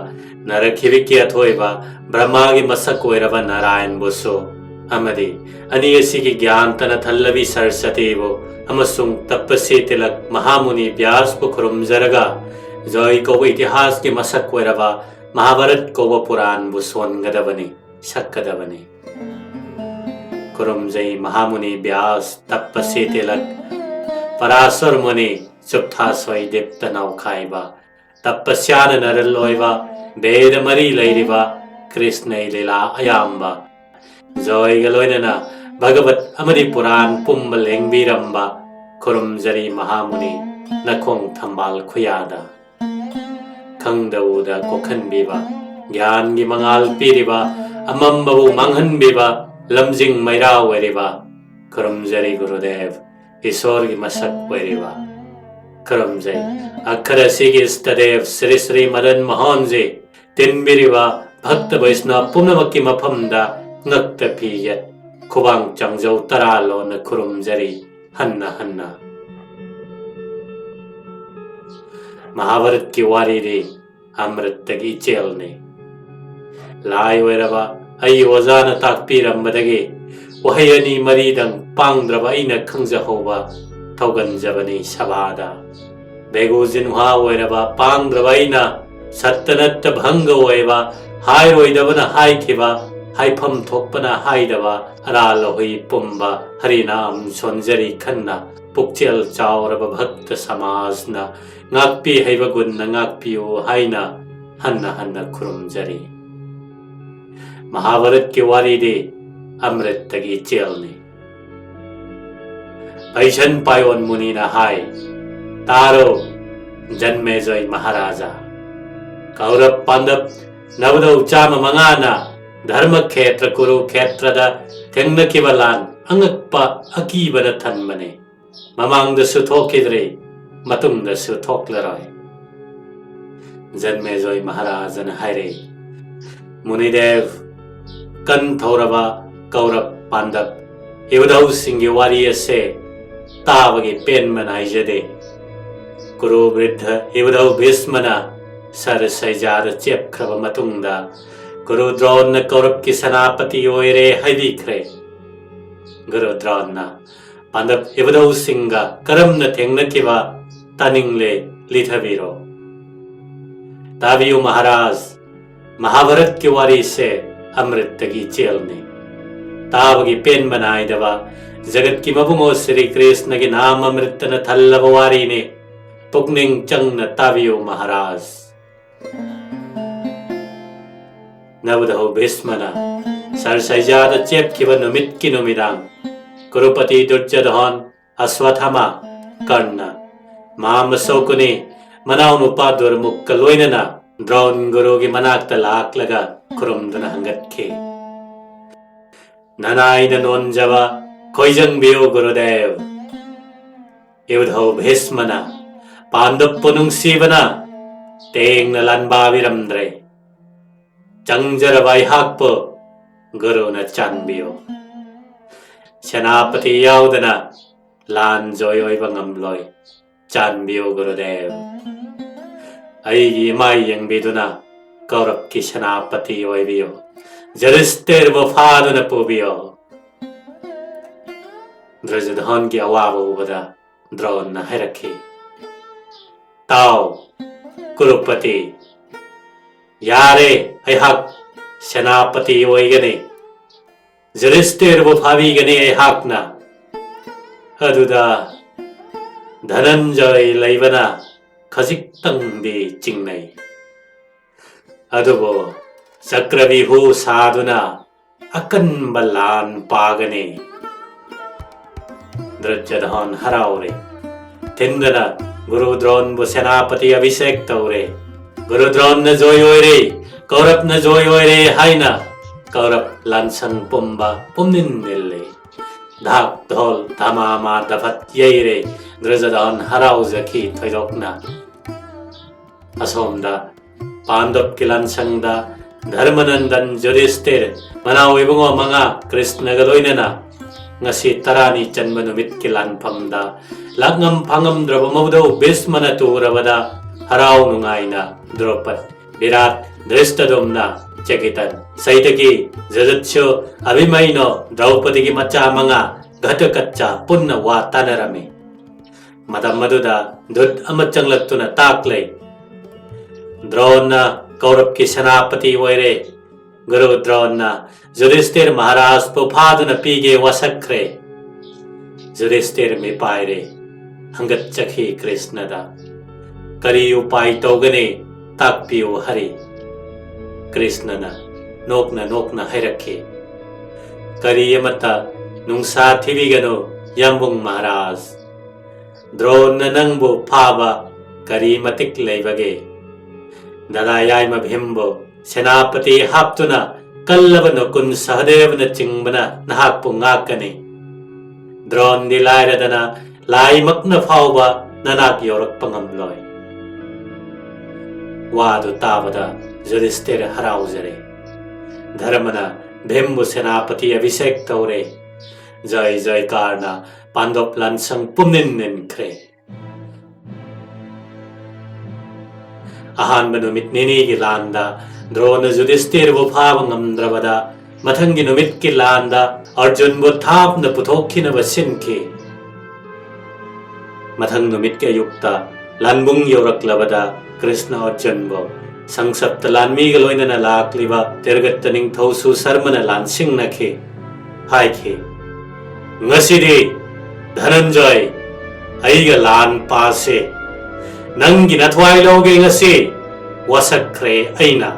ꯅꯔꯛꯈꯤꯕꯤꯒꯤ ꯑꯊꯣꯏꯕ ꯕ꯭ꯔꯍꯃꯥꯒꯤ ꯃꯁꯛ ꯑꯣꯏꯔꯕ ꯅꯥꯔꯥꯌꯟꯕꯨꯁꯨ ꯑꯃꯗꯤ ꯑꯅꯤ ꯑꯁꯤꯒꯤ ꯒ꯭ꯌꯥꯟꯇꯅ ꯊꯜꯂꯕꯤ ꯁꯔꯁꯇꯤꯕꯨ ꯑꯃꯁꯨꯡ ꯇꯞꯄꯁꯤ ꯇꯤꯂꯛ ꯃꯍꯥꯃꯨꯅꯤ ꯕ꯭ꯌꯥꯁꯄꯨ ꯈꯨꯔꯨꯝꯖꯔꯒ ꯖꯣꯏ ꯀꯧꯕ ꯏꯇꯤꯍꯥꯁꯀꯤ ꯃꯁꯛ ꯑꯣꯏꯔꯕ ꯃꯍꯥꯚꯥꯔꯠ ꯀꯧꯕ ꯄꯨꯔꯥꯟꯕꯨ ꯁꯣꯟꯒꯗꯕꯅꯤ, ꯁꯛꯀꯗꯕꯅꯤ꯫ ꯈꯨꯔꯨꯝꯖꯩ ꯃꯍꯥꯃꯨꯅꯤ ꯕ꯭ꯌꯥꯁ, ꯇꯞꯄꯁꯤ ꯇꯤꯂꯛ, ꯄꯔꯥꯁꯔ ꯃꯨꯅꯤ, ꯆꯨꯞꯊꯥꯁꯣꯏ ꯗꯤꯞꯇ ꯅꯥꯎꯈꯥꯏꯕ, ꯇꯞꯄꯁ꯭ꯌꯥꯅ ꯅꯔꯜ ꯑꯣꯏꯕ, ꯚꯦꯗ ꯃꯔꯤ ꯂꯩꯔꯤꯕ, ꯀ꯭ꯔꯤꯁꯅꯩ ꯂꯤꯂꯥ ꯑꯌꯥꯝꯕ, ꯖꯣꯏꯒ ꯂꯣꯏꯅꯅ ꯚꯒꯕꯠ ꯑꯃꯗꯤ ꯄꯨꯔꯥꯟ ꯄꯨꯝꯕ ꯂꯦꯡꯕꯤꯔꯝꯕ, ꯈꯨꯔꯨꯝꯖꯔꯤ ꯃꯍꯥꯃꯨꯅꯤ ꯅꯈꯣꯡ ꯊꯝꯕꯥꯜ ꯈꯨꯌꯥꯗ꯫ ꯈꯪꯗ ꯎꯗ ꯀꯣꯛꯍꯟꯕꯤꯕ, ꯒ꯭ꯌꯥꯟꯒꯤ ꯃꯉꯥꯜ ꯄꯤꯔꯤꯕ, ꯑꯃꯝꯕꯕꯨ ꯃꯥꯡꯍꯟꯕꯤꯕ, ꯂꯝꯖꯤꯡ ꯃꯩꯔꯥ ꯑꯣꯏꯔꯤꯕ, ꯈꯨꯔꯨꯝꯖꯔꯤ ꯒꯨꯔꯨꯗꯦꯕ, ꯏꯁꯣꯔꯒꯤ ꯃꯁꯛ ꯑꯣꯏꯔꯤꯕ꯫ ꯈꯨꯔꯨꯝꯖꯩ ꯑꯛꯈꯔ ꯑꯁꯤꯒꯤ ꯏꯁꯇꯗꯦꯕ ꯁ꯭ꯔꯤ ꯁ꯭ꯔꯤ ꯃꯗꯟ ꯃꯣꯍꯟꯖꯤ, ꯇꯤꯟꯕꯤꯔꯤꯕ ꯚꯛꯇ ꯕꯩꯁꯅꯕ ꯄꯨꯝꯅꯃꯛꯀꯤ ꯃꯐꯝꯗ ꯉꯛꯇ ꯐꯤ ꯌꯦꯠ, ꯈꯨꯕꯥꯡ ꯆꯥꯡꯖꯧ ꯇꯔꯥ ꯂꯣꯟꯅ ꯈꯨꯔꯨꯝꯖꯔꯤ ꯍꯟꯅ ꯍꯟꯅ꯫ ꯃꯍꯥꯚꯥꯔꯠꯀꯤ ꯋꯥꯔꯤꯗꯤ ꯑꯃ꯭ꯔꯤꯠꯇꯒꯤ ꯏꯆꯦꯜꯅꯤ꯫ ꯂꯥꯏ ꯑꯣꯏꯔꯕ ꯑꯩ ꯑꯣꯖꯥꯅ ꯇꯥꯛꯄꯤꯔꯝꯕꯗꯒꯤ ꯋꯥꯍꯩ ꯑꯅꯤ ꯃꯔꯤꯗꯪ ꯄꯥꯡꯗ꯭ꯔꯕ ꯑꯩꯅ ꯈꯪꯖꯍꯧꯕ ꯊꯧꯒꯟꯖꯕꯅꯤ ꯁꯚꯥꯗ꯫ ꯕꯦꯒꯨ ꯖꯤꯟꯍ꯭ꯋꯥ ꯑꯣꯏꯔꯕ ꯄꯥꯡꯗ꯭ꯔꯕ ꯑꯩꯅ ꯁꯠꯇ ꯅꯠꯇ ꯚꯪꯒ ꯑꯣꯏꯕ, ꯍꯥꯏꯔꯣꯏꯗꯕꯅ ꯍꯥꯏꯈꯤꯕ, ꯍꯥꯏꯐꯝ ꯊꯣꯛꯄꯅ ꯍꯥꯏꯗꯕ ꯑꯔꯥꯜ ꯑꯍꯣꯏ ꯄꯨꯝꯕ ꯍꯔꯤꯅꯥꯝ ꯁꯣꯟꯖꯔꯤ ꯈꯟꯅ ꯄꯨꯛꯆꯦꯜ ꯆꯥꯎꯔꯕ ꯚꯛꯇ ꯁꯃꯥꯖꯅ ꯉꯥꯛꯄꯤ ꯍꯩꯕ ꯒꯨꯟꯅ ꯉꯥꯛꯄꯤꯌꯨ ꯍꯥꯏꯅ ꯍꯟꯅ ꯍꯟꯅ ꯈꯨꯔꯨꯝꯖꯔꯤ꯫ ꯃꯍꯥꯚꯥꯔꯠꯀꯤ ꯋꯥꯔꯤꯗꯤ ꯑꯃ꯭ꯔꯤꯠꯇꯒꯤ ꯆꯦꯜꯅꯤ꯫ ꯄꯩꯁꯟ ꯄꯥꯏꯌꯣꯟ ꯃꯨꯅꯤꯅ ꯍꯥꯏ, "ꯇꯥꯔꯣ, ꯖꯟꯃꯦꯖꯣꯏ ꯃꯍꯥꯔꯥꯖꯥ, ꯀꯧꯔꯕ ꯄꯥꯟꯗꯕ ꯅꯕꯗꯧ ꯆꯥꯝꯃ ꯃꯉꯥꯅ ꯙꯔꯃ ꯈꯦꯇ꯭ꯔ ꯀꯨꯔꯨ ꯈꯦꯇ꯭ꯔꯗ ꯊꯦꯡꯅꯈꯤꯕ ꯂꯥꯟ ꯑꯉꯛꯄ ꯑꯀꯤꯕꯅ ꯊꯟꯕꯅꯤ꯫ ꯃꯃꯥꯡꯗꯁꯨ ꯊꯣꯛꯈꯤꯗ꯭ꯔꯤ, ꯃꯇꯨꯡꯗꯁꯨ ꯊꯣꯛꯂꯔꯣꯏ꯫" ꯖꯟꯃꯦꯖꯣꯏ ꯃꯍꯥꯔꯥꯖꯅ ꯍꯥꯏꯔꯛꯏ, "ꯃꯨꯅꯤꯗꯦꯕ, ꯀꯟ ꯊꯧꯔꯕ ꯀꯧꯔꯕ ꯄꯥꯟꯗꯕ ꯏꯕꯨꯙꯧꯁꯤꯡꯒꯤ ꯋꯥꯔꯤ ꯑꯁꯦ ꯇꯥꯕꯒꯤ ꯄꯦꯟꯕ ꯅꯥꯏꯖꯗꯦ꯫ ꯀꯨꯔꯨ ꯕ꯭ꯔꯤꯗꯙ ꯏꯕꯨꯙꯧ ꯚꯤꯁꯃꯅ ꯁꯔ ꯁꯩꯖꯥꯗ ꯆꯦꯞꯈ꯭ꯔꯕ ꯃꯇꯨꯡꯗ ꯀꯨꯔꯨ ꯗ꯭ꯔꯣꯟꯅ ꯀꯧꯔꯕꯀꯤ ꯁꯦꯅꯥꯄꯇꯤ ꯑꯣꯏꯔꯦ ꯍꯥꯏꯕꯤꯈ꯭ꯔꯦ꯫ ꯒꯨꯔꯨ ꯗ꯭ꯔꯣꯟꯅ ꯄꯥꯟꯗꯕ ꯏꯕꯨꯙꯧꯁꯤꯡꯒ ꯀꯔꯝꯅ ꯊꯦꯡꯅꯈꯤꯕ ꯇꯥꯅꯤꯡꯂꯦ, ꯂꯤꯊꯕꯤꯔꯣ꯫" "ꯇꯥꯕꯤꯌꯨ ꯃꯍꯥꯔꯥꯖ, ꯃꯍꯥꯚꯥꯔꯠꯀꯤ ꯋꯥꯔꯤꯁꯦ ꯑꯃ꯭ꯔꯤꯠꯇꯒꯤ ꯆꯦꯜꯅꯤ꯫ ꯇꯥꯕꯒꯤ ꯄꯦꯟꯕ ꯅꯥꯏꯗꯕ ꯖꯒꯠꯀꯤ ꯃꯕꯨꯡꯉꯣ ꯁ꯭ꯔꯤ ꯀ꯭ꯔꯤꯁꯅꯒꯤ ꯅꯥꯝ ꯑꯃ꯭ꯔꯤꯠꯇꯅ ꯊꯜꯂꯕ ꯋꯥꯔꯤꯅꯤ꯫ ꯄꯨꯛꯅꯤꯡ ꯆꯪꯅ ꯇꯥꯕꯤꯌꯨ ꯃꯍꯥꯔꯥꯖ꯫" ꯅꯕꯨꯙꯧ ꯚꯤꯁꯃꯅ ꯁꯔ ꯁꯩꯖꯥꯗ ꯆꯦꯞꯈꯤꯕ ꯅꯨꯃꯤꯠꯀꯤ ꯅꯨꯃꯤꯗꯥꯡ ꯀꯨꯔꯨꯄꯇꯤ ꯗꯨꯔꯖꯙꯣꯟ, ꯑꯁ꯭ꯋꯠꯊꯥꯃꯥ, ꯀꯔꯅ, ꯃꯍꯥꯃꯁꯧꯀꯨꯅꯤ, ꯃꯅꯥꯎꯅꯨꯄꯥ ꯗꯨꯔꯃꯨꯛꯀ ꯂꯣꯏꯅꯅ ꯗ꯭ꯔꯣꯟ ꯒꯨꯔꯨꯒꯤ ꯃꯅꯥꯛꯇ ꯂꯥꯛꯂꯒ ꯈꯨꯔꯨꯝꯗꯨꯅ ꯍꯪꯒꯠꯈꯤ, "ꯅꯅꯥꯏꯅ ꯅꯣꯟꯖꯕ ꯈꯣꯏꯖꯪꯕꯤꯌꯨ ꯒꯨꯔꯨꯗꯦꯕ꯫ ꯏꯕꯨꯙꯧ ꯚꯤꯁꯃꯅ ꯄꯥꯟꯗꯕꯄꯨ ꯅꯨꯡꯁꯤꯕꯅ ꯇꯦꯡꯅ ꯂꯥꯟꯕꯥꯕꯤꯔꯝꯗ꯭ꯔꯦ꯫ ꯆꯪꯖꯔꯕ ꯑꯩꯍꯥꯛꯄꯨ ꯒꯨꯔꯨꯅ ꯆꯥꯟꯕꯤꯌꯨ꯫ ꯁꯦꯅꯥꯄꯇꯤ ꯌꯥꯎꯗꯅ ꯂꯥꯟ ꯖꯣꯏ ꯑꯣꯏꯕ ꯉꯝꯂꯣꯏ꯫ ꯆꯥꯟꯕꯤꯌꯨ ꯒꯨꯔꯨꯗꯦꯕ꯫ ꯑꯩꯒꯤ ꯏꯃꯥꯏ ꯌꯦꯡꯕꯤꯗꯨꯅ ꯀꯧꯔꯕꯀꯤ ꯁꯦꯅꯥꯄꯇꯤ ꯑꯣꯏꯕꯤꯌꯨ꯫ ꯖꯨꯔꯤꯁꯇꯤꯔꯕꯨ ꯐꯥꯗꯨꯅ ꯄꯨꯕꯤꯌꯨ꯫" ꯗꯨꯔꯖꯙꯣꯟꯒꯤ ꯑꯋꯥꯕ ꯎꯕꯗ ꯗ꯭ꯔꯣꯟꯅ ꯍꯥꯏꯔꯛꯈꯤ, "ꯇꯥꯎ, ꯀꯨꯔꯨꯄꯇꯤ, ꯌꯥꯔꯦ, ꯑꯩꯍꯥꯛ ꯁꯦꯅꯥꯄꯇꯤ ꯑꯣꯏꯒꯅꯤ, ꯌꯨꯙꯤꯁꯇꯤꯔꯕꯨ ꯐꯥꯕꯤꯒꯅꯤ ꯑꯩꯍꯥꯛꯅ꯫ ꯑꯗꯨꯗ ꯙꯅꯟꯖꯌ ꯂꯩꯕꯅ ꯈꯖꯤꯛꯇꯪꯗꯤ ꯆꯤꯡꯅꯩ꯫ ꯑꯗꯨꯕꯨ ꯆꯀ꯭ꯔꯕꯤꯍꯨ ꯁꯥꯗꯨꯅ ꯑꯀꯟꯕ ꯂꯥꯟ ꯄꯥꯒꯅꯤ꯫ ꯗꯨꯔꯖꯣꯙꯟ ꯍꯔꯥꯎꯔꯦ꯫ ꯊꯤꯟꯗꯅ ꯒꯨꯔꯨ ꯗ꯭ꯔꯣꯟꯕꯨ ꯁꯦꯅꯥꯄꯇꯤ ꯑꯚꯤꯁꯦꯛ ꯇꯧꯔꯦ꯫ ꯒꯨꯔꯨ ꯗ꯭ꯔꯣꯟꯅ ꯖꯣꯏ ꯑꯣꯏꯔꯦ, ꯀꯧꯔꯕꯅ ꯖꯣꯏ ꯑꯣꯏꯔꯦ ꯍꯥꯏꯅ ꯀꯧꯔꯕ ꯂꯥꯟꯁꯪ ꯄꯨꯝꯕ ꯄꯨꯝꯅꯤꯟ ꯅꯤꯜꯂꯦ꯫ ꯙꯥꯛ ꯙꯣꯜ ꯙꯃꯥꯃꯥ ꯗꯐꯠ ꯌꯩꯔꯦ꯫ ꯗꯨꯔꯖꯣꯙꯟ ꯍꯔꯥꯎꯖꯈꯤ ꯊꯣꯏꯗꯣꯛꯅ꯫ ꯑꯁꯣꯝꯗ ꯄꯥꯟꯗꯕꯀꯤ ꯂꯥꯟꯁꯪꯗ ꯙꯔꯃꯅꯟꯗꯟ, ꯌꯨꯙꯤꯁꯇꯤꯔ, ꯃꯅꯥꯎ ꯏꯕꯨꯡꯉꯣ ꯃꯉꯥ ꯀ꯭ꯔꯤꯁꯅꯒ ꯂꯣꯏꯅꯅ ꯉꯁꯤ ꯇꯔꯥꯅꯤ ꯆꯟꯕ ꯅꯨꯃꯤꯠꯀꯤ ꯂꯥꯟꯐꯝꯗ ꯂꯥꯛꯉꯝ ꯐꯥꯉꯝꯗ꯭ꯔꯕ ꯃꯧꯗꯧ ꯚꯤꯁꯃꯅ ꯇꯨꯔꯕꯗ ꯍꯔꯥꯎ ꯅꯨꯡꯉꯥꯏꯅ ꯗ꯭ꯔꯣꯄꯗ, ꯚꯤꯔꯥꯠ, ꯙ꯭ꯔꯤꯁꯇꯗꯨꯝꯅ, ꯆꯦꯀꯤꯇꯟ, ꯁꯩꯇꯀꯤ, ꯖꯨꯖꯨꯠꯁꯨ, ꯑꯚꯤꯃꯩꯅꯣ, ꯗ꯭ꯔꯧꯄꯗꯤꯒꯤ ꯃꯆꯥ ꯃꯉꯥ ꯘꯇꯣꯠꯀꯆ ꯄꯨꯟꯅ ꯋꯥ ꯇꯥꯅꯔꯝꯃꯤ꯫ ꯃꯇꯝ ꯑꯗꯨꯗ ꯙꯨꯠ ꯑꯃ ꯆꯪꯂꯛꯇꯨꯅ ꯇꯥꯛꯂꯦ꯫ ꯗ꯭ꯔꯣꯟꯅ ꯀꯧꯔꯕꯀꯤ ꯁꯦꯅꯥꯄꯇꯤ ꯑꯣꯏꯔꯦ꯫ ꯒꯨꯔꯨ ꯗ꯭ꯔꯣꯟꯅ ꯌꯨꯙꯤꯁꯇꯤꯔ ꯃꯍꯥꯔꯥꯖꯄꯨ ꯐꯥꯗꯨꯅ ꯄꯤꯒꯦ ꯋꯥꯁꯛꯈ꯭ꯔꯦ꯫ ꯌꯨꯙꯤꯁꯇꯤꯔ ꯃꯤꯄꯥꯏꯔꯦ꯫ ꯍꯪꯒꯠꯆꯈꯤ ꯀ꯭ꯔꯤꯁꯅꯗ꯫ "ꯀꯔꯤ ꯎꯄꯥꯏ ꯇꯧꯒꯅꯤ? ꯇꯥꯛꯄꯤꯌꯨ ꯍꯔꯤ꯫" ꯀ꯭ꯔꯤꯁꯅꯅ ꯅꯣꯛꯅ ꯅꯣꯛꯅ ꯍꯥꯏꯔꯛꯈꯤ, "ꯀꯔꯤ ꯑꯃꯠꯇ ꯅꯨꯡꯁꯥ ꯊꯤꯕꯤꯒꯅꯨ, ꯌꯥꯝꯕꯨꯡ ꯃꯍꯥꯔꯥꯖ꯫ ꯗ꯭ꯔꯣꯟꯅ ꯅꯪꯕꯨ ꯐꯥꯕ ꯀꯔꯤ ꯃꯇꯤꯛ ꯂꯩꯕꯒꯦ? ꯗꯗꯥ ꯌꯥꯏꯃ ꯚꯤꯝꯕꯨ ꯁꯦꯅꯥꯄꯇꯤ ꯍꯥꯞꯇꯨꯅ ꯀꯜꯂꯕ ꯅꯀꯨꯟ ꯁꯍꯗꯦꯕꯅ ꯆꯤꯡꯕꯅ ꯅꯍꯥꯛꯄꯨ ꯉꯥꯛꯀꯅꯤ꯫ ꯗ꯭ꯔꯣꯟꯗꯤ ꯂꯥꯏꯔꯗꯅ ꯂꯥꯏꯃꯛꯅ ꯐꯥꯎꯕ ꯅꯅꯥꯛ ꯌꯧꯔꯛꯄ ꯉꯝꯂꯣꯏ꯫" ꯋꯥꯗꯨ ꯇꯥꯕꯗ ꯌꯨꯙꯤꯁꯇꯤꯔ ꯍꯔꯥꯎꯖꯔꯦ꯫ ꯙꯔꯃꯅ ꯚꯤꯝꯕꯨ ꯁꯦꯅꯥꯄꯇꯤ ꯑꯚꯤꯁꯦꯛ ꯇꯧꯔꯦ꯫ ꯖꯣꯏ ꯖꯣꯏꯀꯥꯔꯅ ꯄꯥꯟꯗꯣꯞ ꯂꯥꯟꯁꯪ ꯄꯨꯝꯅꯤꯟ ꯅꯤꯟꯈ꯭ꯔꯦ꯫ ꯑꯍꯥꯟꯕ ꯅꯨꯃꯤꯠ ꯅꯤꯅꯤꯒꯤ ꯂꯥꯟꯗ ꯗ꯭ꯔꯣꯅ ꯌꯨꯙꯤꯁꯇꯤꯔꯕꯨ ꯐꯥꯕ ꯉꯝꯗ꯭ꯔꯕꯗ, ꯃꯊꯪꯒꯤ ꯅꯨꯃꯤꯠꯀꯤ ꯂꯥꯟꯗ ꯑꯔꯖꯨꯟꯕꯨ ꯊꯥꯞꯅ ꯄꯨꯊꯣꯛꯈꯤꯅꯕ ꯁꯤꯟꯈꯤ꯫ ꯃꯊꯪ ꯅꯨꯃꯤꯠꯀꯤ ꯑꯌꯨꯛꯇ ꯂꯥꯟꯕꯨꯡ ꯌꯧꯔꯛꯂꯕꯗ ꯀ꯭ꯔꯤꯁꯅ ꯑꯔꯖꯨꯟꯕꯨ ꯁꯪꯁꯞꯇ ꯂꯥꯟꯃꯤꯒ ꯂꯣꯏꯅꯅ ꯂꯥꯛꯂꯤꯕ ꯇꯤꯔꯒꯠꯇ ꯅꯤꯡꯊꯧꯁꯨ ꯁꯔꯃꯅ ꯂꯥꯟꯁꯤꯡꯅꯈꯤ꯫ ꯍꯥꯏꯈꯤ, "ꯉꯁꯤꯗꯤ ꯙꯅꯟꯖꯣꯏ, ꯑꯩꯒ ꯂꯥꯟ ꯄꯥꯁꯦ꯫ ꯅꯪꯒꯤ ꯅꯊ꯭ꯋꯥꯏ ꯂꯧꯒꯦ ꯉꯁꯤ꯫ ꯋꯥꯁꯛꯈ꯭ꯔꯦ ꯑꯩꯅ꯫"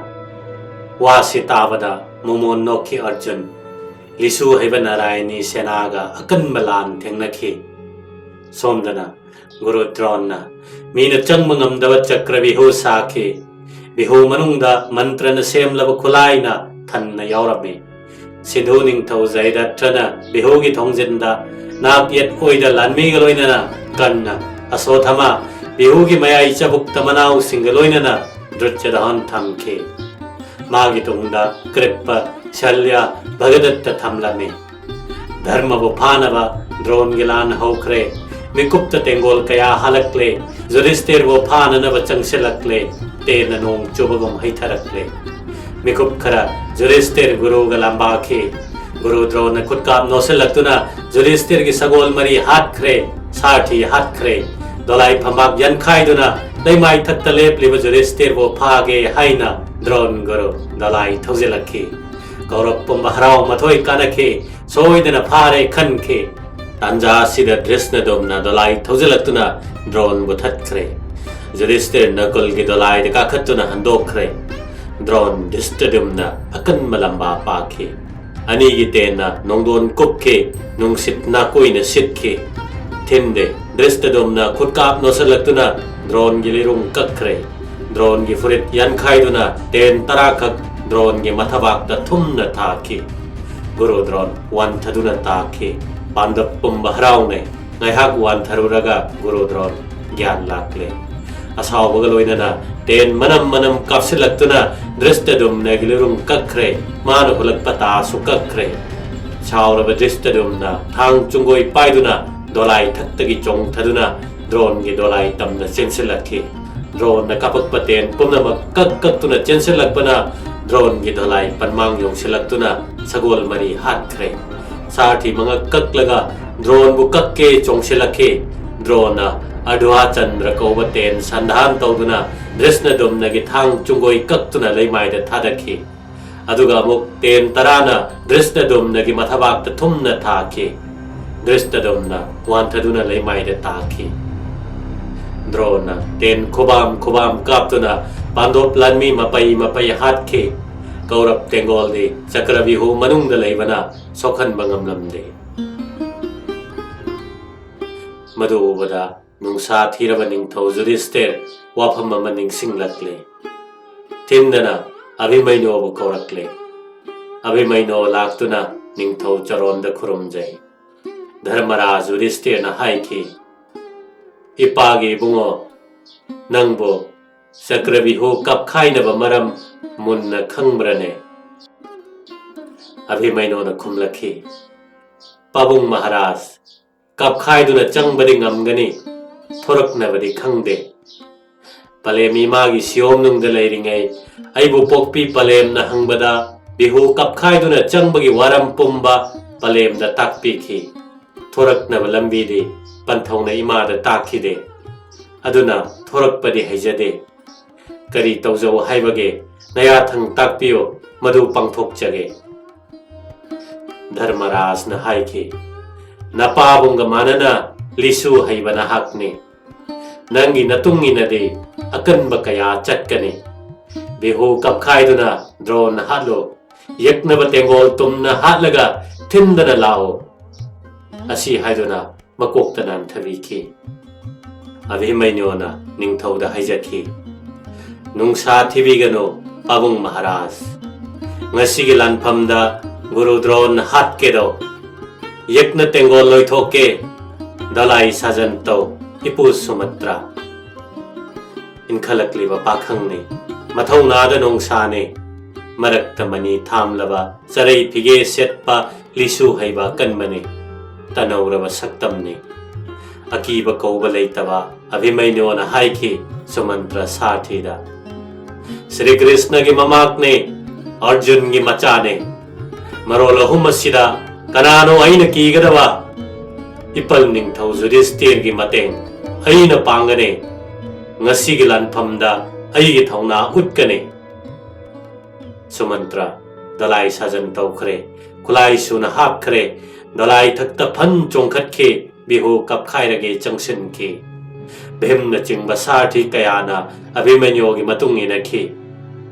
ꯋꯥꯁꯤ ꯇꯥꯕꯗ ꯃꯣꯃꯣꯟ ꯅꯣꯛꯈꯤ ꯑꯔꯖꯨꯟ꯫ ꯂꯤꯁꯨ ꯍꯩꯕ ꯅꯥꯔꯥꯌꯅꯤ ꯁꯦꯅꯥꯒ ꯑꯀꯟꯕ ꯂꯥꯟ ꯊꯦꯡꯅꯈꯤ꯫ ꯁꯣꯝꯗꯅ ꯒꯨꯔꯨ ꯗ꯭ꯔꯣꯟꯅ ꯃꯤꯅ ꯆꯪꯕ ꯉꯝꯗꯕ ꯆꯀ꯭ꯔ ꯕꯤꯍꯨ ꯁꯥꯈꯤ꯫ ꯕꯤꯍꯨ ꯃꯅꯨꯡꯗ ꯃꯟꯇ꯭ꯔꯅ ꯁꯦꯝꯂꯕ ꯈꯨꯠꯂꯥꯏꯅ ꯊꯟꯅ ꯌꯥꯎꯔꯝꯃꯤ꯫ ꯁꯤꯙꯨ ꯅꯤꯡꯊꯧ ꯖꯌꯗꯠꯇꯅ ꯕꯤꯍꯨꯒꯤ ꯊꯣꯡꯖꯤꯟꯗ ꯅꯥꯛ ꯌꯦꯠ ꯑꯣꯏꯗ ꯂꯥꯟꯃꯤꯒ ꯂꯣꯏꯅꯅ ꯀꯟꯅ ꯑꯁꯣꯊꯃ ꯕꯤꯍꯨꯒꯤ ꯃꯌꯥꯏ ꯆꯕꯨꯛꯇ ꯃꯅꯥꯎꯁꯤꯡꯒ ꯂꯣꯏꯅꯅ ꯗ꯭ꯔꯨꯠꯌꯗꯍꯟ ꯊꯝꯈꯤ꯫ ꯃꯥꯒꯤ ꯇꯨꯡꯗ ꯀ꯭ꯔꯤꯞꯄ, ꯁꯜꯌ, ꯚꯒꯗꯠꯇ ꯊꯝꯂꯝꯃꯤ꯫ ꯙꯔꯃꯕꯨ ꯐꯥꯅꯕ ꯗ꯭ꯔꯣꯟꯒꯤ ꯂꯥꯟ ꯍꯧꯈ꯭ꯔꯦ꯫ ꯃꯤꯀꯨꯞꯇ ꯇꯦꯡꯒꯣꯜ ꯀꯌꯥ ꯍꯜꯂꯛꯂꯦ꯫ ꯖꯨꯔꯤꯁꯇꯤꯔꯕꯨ ꯐꯥꯅꯅꯕ ꯆꯪꯁꯤꯜꯂꯛꯂꯦ꯫ ꯇꯦꯟꯅ ꯅꯣꯡ ꯆꯨꯕꯒꯨꯝ ꯍꯩꯊꯔꯛꯂꯦ꯫ ꯃꯤꯀꯨꯞ ꯈꯔ ꯖꯨꯔꯤꯁꯇꯤꯔ ꯒꯨꯔꯨꯒ ꯂꯥꯝꯕꯥꯈꯤ꯫ ꯒꯨꯔꯨ ꯗ꯭ꯔꯣꯟꯅ ꯈꯨꯠꯀꯥꯞ ꯅꯣꯠꯁꯤꯜꯂꯛꯇꯨꯅ ꯖꯨꯔꯤꯁꯇꯤꯔꯒꯤ ꯁꯒꯣꯜ ꯃꯔꯤ ꯍꯥꯠꯈ꯭ꯔꯦ꯫ ꯁꯥꯔꯊꯤ ꯍꯥꯠꯈ꯭ꯔꯦ꯫ ꯗꯣꯂꯥꯏ ꯐꯝꯕꯥꯛ ꯌꯥꯟꯈꯥꯏꯗꯨꯅ ꯂꯩꯃꯥꯏ ꯊꯛꯇ ꯂꯦꯞꯂꯤꯕ ꯖꯨꯔꯤꯁꯇꯤꯔꯕꯨ ꯐꯥꯒꯦ ꯍꯥꯏꯅ ꯗ꯭ꯔꯣꯟ ꯒꯨꯔꯨ ꯗꯣꯂꯥꯏ ꯊꯧꯖꯤꯜꯂꯛꯈꯤ꯫ ꯀꯧꯔꯕ ꯄꯨꯝꯕ ꯍꯔꯥꯎ ꯃꯊꯣꯏ ꯀꯥꯅꯈꯤ꯫ ꯁꯣꯏꯗꯅ ꯐꯥꯔꯦ ꯈꯟꯈꯤ꯫ ꯇꯥꯟꯖꯥ ꯑꯁꯤꯗ ꯗ꯭ꯔꯤꯁꯅꯗꯨꯝꯅ ꯗꯣꯂꯥꯏ ꯊꯧꯖꯤꯜꯂꯛꯇꯨꯅ ꯗ꯭ꯔꯣꯟꯕꯨ ꯊꯠꯈ꯭ꯔꯦ꯫ ꯖꯨꯔꯤꯁꯇꯤꯔ ꯅꯀꯨꯜꯒꯤ ꯗꯣꯂꯥꯏꯗ ꯀꯥꯈꯠꯇꯨꯅ ꯍꯟꯗꯣꯛꯈ꯭ꯔꯦ꯫ ꯗ꯭ꯔꯣꯟ ꯗ꯭ꯔꯤꯁꯇꯗꯨꯝꯅ ꯑꯀꯟꯕ ꯂꯝꯕꯥ ꯄꯥꯈꯤ꯫ ꯑꯅꯤꯒꯤ ꯇꯦꯟꯅ ꯅꯣꯡꯗꯣꯟ ꯀꯨꯞꯈꯤ꯫ ꯅꯨꯡꯁꯤꯠ ꯅꯥꯀꯣꯏꯅ ꯁꯤꯠꯈꯤ꯫ ꯊꯤꯟꯗꯦ꯫ ꯗ꯭ꯔꯤꯁꯇꯗꯨꯝꯅ ꯈꯨꯠꯀꯥꯞ ꯅꯣꯠꯁꯤꯜꯂꯛꯇꯨꯅ ꯗ꯭ꯔꯣꯟꯒꯤ ꯂꯤꯔꯨꯡ ꯀꯛꯈ꯭ꯔꯦ꯫ ꯗ꯭ꯔꯣꯟꯒꯤ ꯐꯨꯔꯤꯠ ꯌꯥꯟꯈꯥꯏꯗꯨꯅ ꯇꯦꯟ ꯇꯔꯥꯈꯛ ꯗ꯭ꯔꯣꯟꯒꯤ ꯃꯊꯕꯥꯛꯇ ꯊꯨꯝꯅ ꯊꯥꯈꯤ꯫ ꯒꯨꯔꯨ ꯗ꯭ꯔꯣꯟ ꯋꯥꯟꯊꯗꯨꯅ ꯇꯥꯈꯤ꯫ ꯄꯥꯟꯗꯞ ꯄꯨꯝꯕ ꯍꯔꯥꯎꯅꯩ꯫ ꯉꯥꯏꯍꯥꯛ ꯋꯥꯟꯊꯔꯨꯔꯒ ꯒꯨꯔꯨ ꯗ꯭ꯔꯣꯟ ꯒ꯭ꯌꯥꯟ ꯂꯥꯛꯂꯦ꯫ ꯑꯁꯥꯎꯕꯒ ꯂꯣꯏꯅꯅ ꯇꯦꯟ ꯃꯅꯝ ꯃꯅꯝ ꯀꯥꯞꯁꯤꯜꯂꯛꯇꯨꯅ ꯗ꯭ꯔꯤꯁꯇꯗꯨꯝꯅꯒꯤ ꯂꯤꯔꯨꯡ ꯀꯛꯈ꯭ꯔꯦ꯫ ꯃꯥꯅ ꯍꯨꯜꯂꯛꯄ ꯇꯥꯁꯨ ꯀꯛꯈ꯭ꯔꯦ꯫ ꯁꯥꯎꯔꯕ ꯗ꯭ꯔꯤꯁꯇꯗꯨꯝꯅ ꯊꯥꯡ ꯆꯨꯡꯒꯣꯏ ꯄꯥꯏꯗꯨꯅ ꯗꯣꯂꯥꯏ ꯊꯛꯇꯒꯤ ꯆꯣꯡꯊꯗꯨꯅ ꯗ꯭ꯔꯣꯟꯒꯤ ꯗꯣꯂꯥꯏ ꯇꯝꯅ ꯆꯦꯟꯁꯤꯜꯂꯛꯈꯤ꯫ ꯗ꯭ꯔꯣꯟꯅ ꯀꯥꯞꯄꯛꯄ ꯇꯦꯟ ꯄꯨꯝꯅꯃꯛ ꯀꯛ ꯀꯛꯇꯨꯅ ꯆꯦꯟꯁꯤꯜꯂꯛꯄꯅ ꯗ꯭ꯔꯣꯟꯒꯤ ꯗꯣꯂꯥꯏ ꯄꯟꯃꯥꯡ ꯌꯧꯁꯤꯜꯂꯛꯇꯨꯅ ꯁꯒꯣꯜ ꯃꯔꯤ ꯍꯥꯠꯈ꯭ꯔꯦ꯫ ꯁꯥꯔꯊꯤ ꯃꯉꯛ ꯀꯛꯂꯒ ꯗ꯭ꯔꯣꯟꯕꯨ ꯀꯛꯀꯦ ꯆꯣꯡꯁꯤꯜꯂꯛꯈꯤ꯫ ꯗ꯭ꯔꯣꯟꯅ ꯑꯔꯙ꯭ꯋꯥꯆꯟꯗ꯭ꯔ ꯀꯧꯕ ꯇꯦꯟ ꯁꯟꯗꯥꯟ ꯇꯧꯗꯨꯅ ꯙ꯭ꯔꯤꯁꯅꯗꯨꯝꯅꯒꯤ ꯊꯥꯡ ꯆꯨꯡꯒꯣꯏ ꯀꯛꯇꯨꯅ ꯂꯩꯃꯥꯏꯗ ꯊꯥꯗꯈꯤ꯫ ꯑꯗꯨꯒ ꯑꯃꯨꯛ ꯇꯦꯟ ꯇꯔꯥꯅ ꯙ꯭ꯔꯤꯁꯅꯗꯨꯝꯅꯒꯤ ꯃꯊꯕꯥꯛꯇ ꯊꯨꯝꯅ ꯊꯥꯈꯤ꯫ ꯙ꯭ꯔꯤꯁꯅꯗꯨꯝꯅ ꯋꯥꯟꯊꯗꯨꯅ ꯂꯩꯃꯥꯏꯗ ꯇꯥꯈꯤ꯫ ꯗ꯭ꯔꯣꯅ ꯇꯦꯟ ꯈꯨꯕꯥꯝ ꯈꯨꯕꯥꯝ ꯀꯥꯞꯇꯨꯅ ꯄꯥꯟꯗꯣꯞ ꯂꯥꯟꯃꯤ ꯃꯄꯩ ꯃꯄꯩ ꯍꯥꯠꯈꯤ꯫ ꯀꯧꯔꯕ ꯇꯦꯡꯒꯣꯜꯗꯤ ꯆꯀ꯭ꯔꯕꯤꯍꯨ ꯃꯅꯨꯡꯗ ꯂꯩꯕꯅ ꯁꯣꯛꯍꯟꯕ ꯉꯝꯂꯝꯗꯦ꯫ ꯃꯗꯨ ꯎꯕꯗ ꯅꯨꯡꯁꯥ ꯊꯤꯔꯕ ꯅꯤꯡꯊꯧ ꯖꯨꯗꯤꯁꯇꯤꯔ ꯋꯥꯐꯝ ꯑꯃ ꯅꯤꯡꯁꯤꯡꯂꯛꯂꯦ꯫ ꯊꯤꯟꯗꯅ ꯑꯚꯤꯃꯩꯅꯣꯕꯨ ꯀꯧꯔꯛꯂꯦ꯫ ꯑꯚꯤꯃꯩꯅꯣ ꯂꯥꯛꯇꯨꯅ ꯅꯤꯡꯊꯧ ꯆꯔꯣꯟꯗ ꯈꯨꯔꯨꯝꯖꯩ꯫ ꯙꯔꯃꯔꯥꯖ ꯖꯨꯗꯤꯁꯇꯤꯔꯅ ꯍꯥꯏꯈꯤ, "ꯏꯄꯥꯒꯤ ꯏꯕꯨꯡꯉꯣ, ꯅꯪꯕꯨ ꯆꯀ꯭ꯔꯕꯤꯍꯨ ꯀꯞꯈꯥꯏꯅꯕ ꯃꯔꯝ ꯃꯨꯟꯅ ꯈꯪꯕ꯭ꯔꯅꯦ?" ꯑꯚꯤꯃꯩꯅꯣꯅ ꯈꯨꯝꯂꯛꯈꯤ, "ꯄꯥꯕꯨꯡ ꯃꯍꯥꯔꯥꯖ, ꯀꯞꯈꯥꯏꯗꯨꯅ ꯆꯪꯕꯗꯤ ꯉꯝꯒꯅꯤ, ꯊꯣꯔꯛꯅꯕꯗꯤ ꯈꯪꯗꯦ꯫ ꯄꯂꯦꯝ ꯏꯃꯥꯒꯤ ꯁꯤꯌꯣꯝꯅꯨꯡꯗ ꯂꯩꯔꯤꯉꯩ ꯑꯩꯕꯨ ꯄꯣꯛꯄꯤ ꯄꯂꯦꯝꯅ ꯍꯪꯕꯗ ꯕꯤꯍꯨ ꯀꯞꯈꯥꯏꯗꯨꯅ ꯆꯪꯕꯒꯤ ꯋꯥꯔꯝ ꯄꯨꯝꯕ ꯄꯂꯦꯝꯗ ꯇꯥꯛꯄꯤꯈꯤ꯫ ꯊꯣꯔꯛꯅꯕ ꯂꯝꯕꯤꯗꯤ ꯄꯟꯊꯧꯅ ꯏꯃꯥꯗ ꯇꯥꯛꯈꯤꯗꯦ꯫ ꯑꯗꯨꯅ ꯊꯣꯔꯛꯄꯗꯤ ꯍꯩꯖꯗꯦ꯫ ꯀꯔꯤ ꯇꯧꯖꯧ ꯍꯥꯏꯕꯒꯦ? ꯅꯌꯥꯊꯪ ꯇꯥꯛꯄꯤꯌꯨ, ꯃꯗꯨ ꯄꯥꯡꯊꯣꯛꯆꯒꯦ꯫" ꯙꯔꯃꯔꯥꯖꯅ ꯍꯥꯏꯈꯤ, "ꯅꯄꯥꯕꯨꯡꯒ ꯃꯥꯟꯅꯅ ꯂꯤꯁꯨ ꯍꯩꯕ ꯅꯍꯥꯛꯅꯤ꯫ ꯅꯪꯒꯤ ꯅꯇꯨꯡ ꯏꯟꯅꯗꯤ ꯑꯀꯟꯕ ꯀꯌꯥ ꯆꯠꯀꯅꯤ꯫ ꯕꯤꯍꯨ ꯀꯞꯈꯥꯏꯗꯨꯅ ꯗ꯭ꯔꯣꯟ ꯍꯥꯠꯂꯨ꯫ ꯌꯦꯛꯅꯕ ꯇꯦꯡꯒꯣꯜ ꯇꯨꯝꯅ ꯍꯥꯠꯂꯒ ꯊꯤꯟꯗꯅ ꯂꯥꯛꯎ꯫" ꯑꯁꯤ ꯍꯥꯏꯗꯨꯅ ꯃꯀꯣꯛꯇ ꯅꯥꯟꯊꯕꯤꯈꯤ꯫ ꯑꯚꯤꯃꯩꯅꯣꯅ ꯅꯤꯡꯊꯧꯗ ꯍꯥꯏꯖꯈꯤ, "ꯅꯨꯡꯁꯥ ꯊꯤꯕꯤꯒꯅꯨ, ꯄꯥꯕꯨꯡ ꯃꯍꯥꯔꯥꯖ꯫ ꯉꯁꯤꯒꯤ ꯂꯥꯟꯐꯝꯗ ꯒꯨꯔꯨ ꯗ꯭ꯔꯣꯟ ꯍꯥꯠꯀꯦꯗꯧ꯫ ꯌꯦꯛꯅ ꯇꯦꯡꯒꯣꯜ ꯂꯣꯏꯊꯣꯛꯀꯦ꯫ ꯗꯂꯥꯏ ꯁꯥꯖꯟ ꯇꯧ, ꯏꯄꯨ ꯁꯨꯃꯟꯇ꯭ꯔ꯫" ꯏꯟꯈꯠꯂꯛꯂꯤꯕ ꯄꯥꯈꯪꯅꯤ, ꯃꯊꯧꯅꯥꯗ ꯅꯣꯡꯁꯥꯅꯤ, ꯃꯔꯛꯇ ꯃꯅꯤ ꯊꯥꯝꯂꯕ ꯆꯔꯩ ꯐꯤꯒꯦ ꯁꯦꯠꯄ ꯂꯤꯁꯨ ꯍꯩꯕ ꯑꯀꯟꯕꯅꯤ, ꯇꯅꯧꯔꯕ ꯁꯛꯇꯝꯅꯤ꯫ ꯑꯀꯤꯕ ꯀꯧꯕ ꯂꯩꯇꯕ ꯑꯚꯤꯃꯩꯅꯣꯅ ꯍꯥꯏꯈꯤ ꯁꯨꯃꯟꯇ꯭ꯔ ꯁꯥꯔꯊꯤꯗ, "ꯁ꯭ꯔꯤ ꯀ꯭ꯔꯤꯁꯅꯒꯤ ꯃꯃꯥꯛꯅꯦ, ꯑꯔꯖꯨꯟꯒꯤ ꯃꯆꯥꯅꯦ꯫ ꯃꯔꯣꯜ ꯑꯍꯨꯝ ꯑꯁꯤꯗ ꯀꯅꯥꯅꯣ ꯑꯩꯅ ꯀꯤꯒꯗꯕ? ꯏꯄꯜ ꯅꯤꯡꯊꯧ ꯖꯨꯗꯤꯁꯇꯤꯔꯒꯤ ꯃꯇꯦꯡ ꯑꯩꯅ ꯄꯥꯡꯒꯅꯤ꯫ ꯉꯁꯤꯒꯤ ꯂꯥꯟꯐꯝꯗ ꯑꯩꯒꯤ ꯊꯧꯅꯥ ꯎꯠꯀꯅꯤ꯫ ꯁꯨꯃꯟꯇ꯭ꯔ ꯗꯣꯂꯥꯏ ꯁꯥꯖꯟ ꯇꯧꯈ꯭ꯔꯦ꯫ ꯈꯨꯠꯂꯥꯏ ꯁꯨꯅ ꯍꯥꯞꯈ꯭ꯔꯦ꯫ ꯗꯣꯂꯥꯏ ꯊꯛꯇ ꯐꯟ ꯆꯣꯡꯈꯠꯈꯤ꯫ ꯕꯤꯍꯨ ꯀꯞꯈꯥꯏꯔꯒꯦ ꯆꯪꯁꯤꯟꯈꯤ꯫ ꯚꯤꯝꯅꯆꯤꯡꯕ ꯁꯥꯔꯊꯤ ꯀꯌꯥꯅ ꯑꯚꯤꯃꯟꯌꯨꯒꯤ ꯃꯇꯨꯡ ꯏꯟꯅꯈꯤ꯫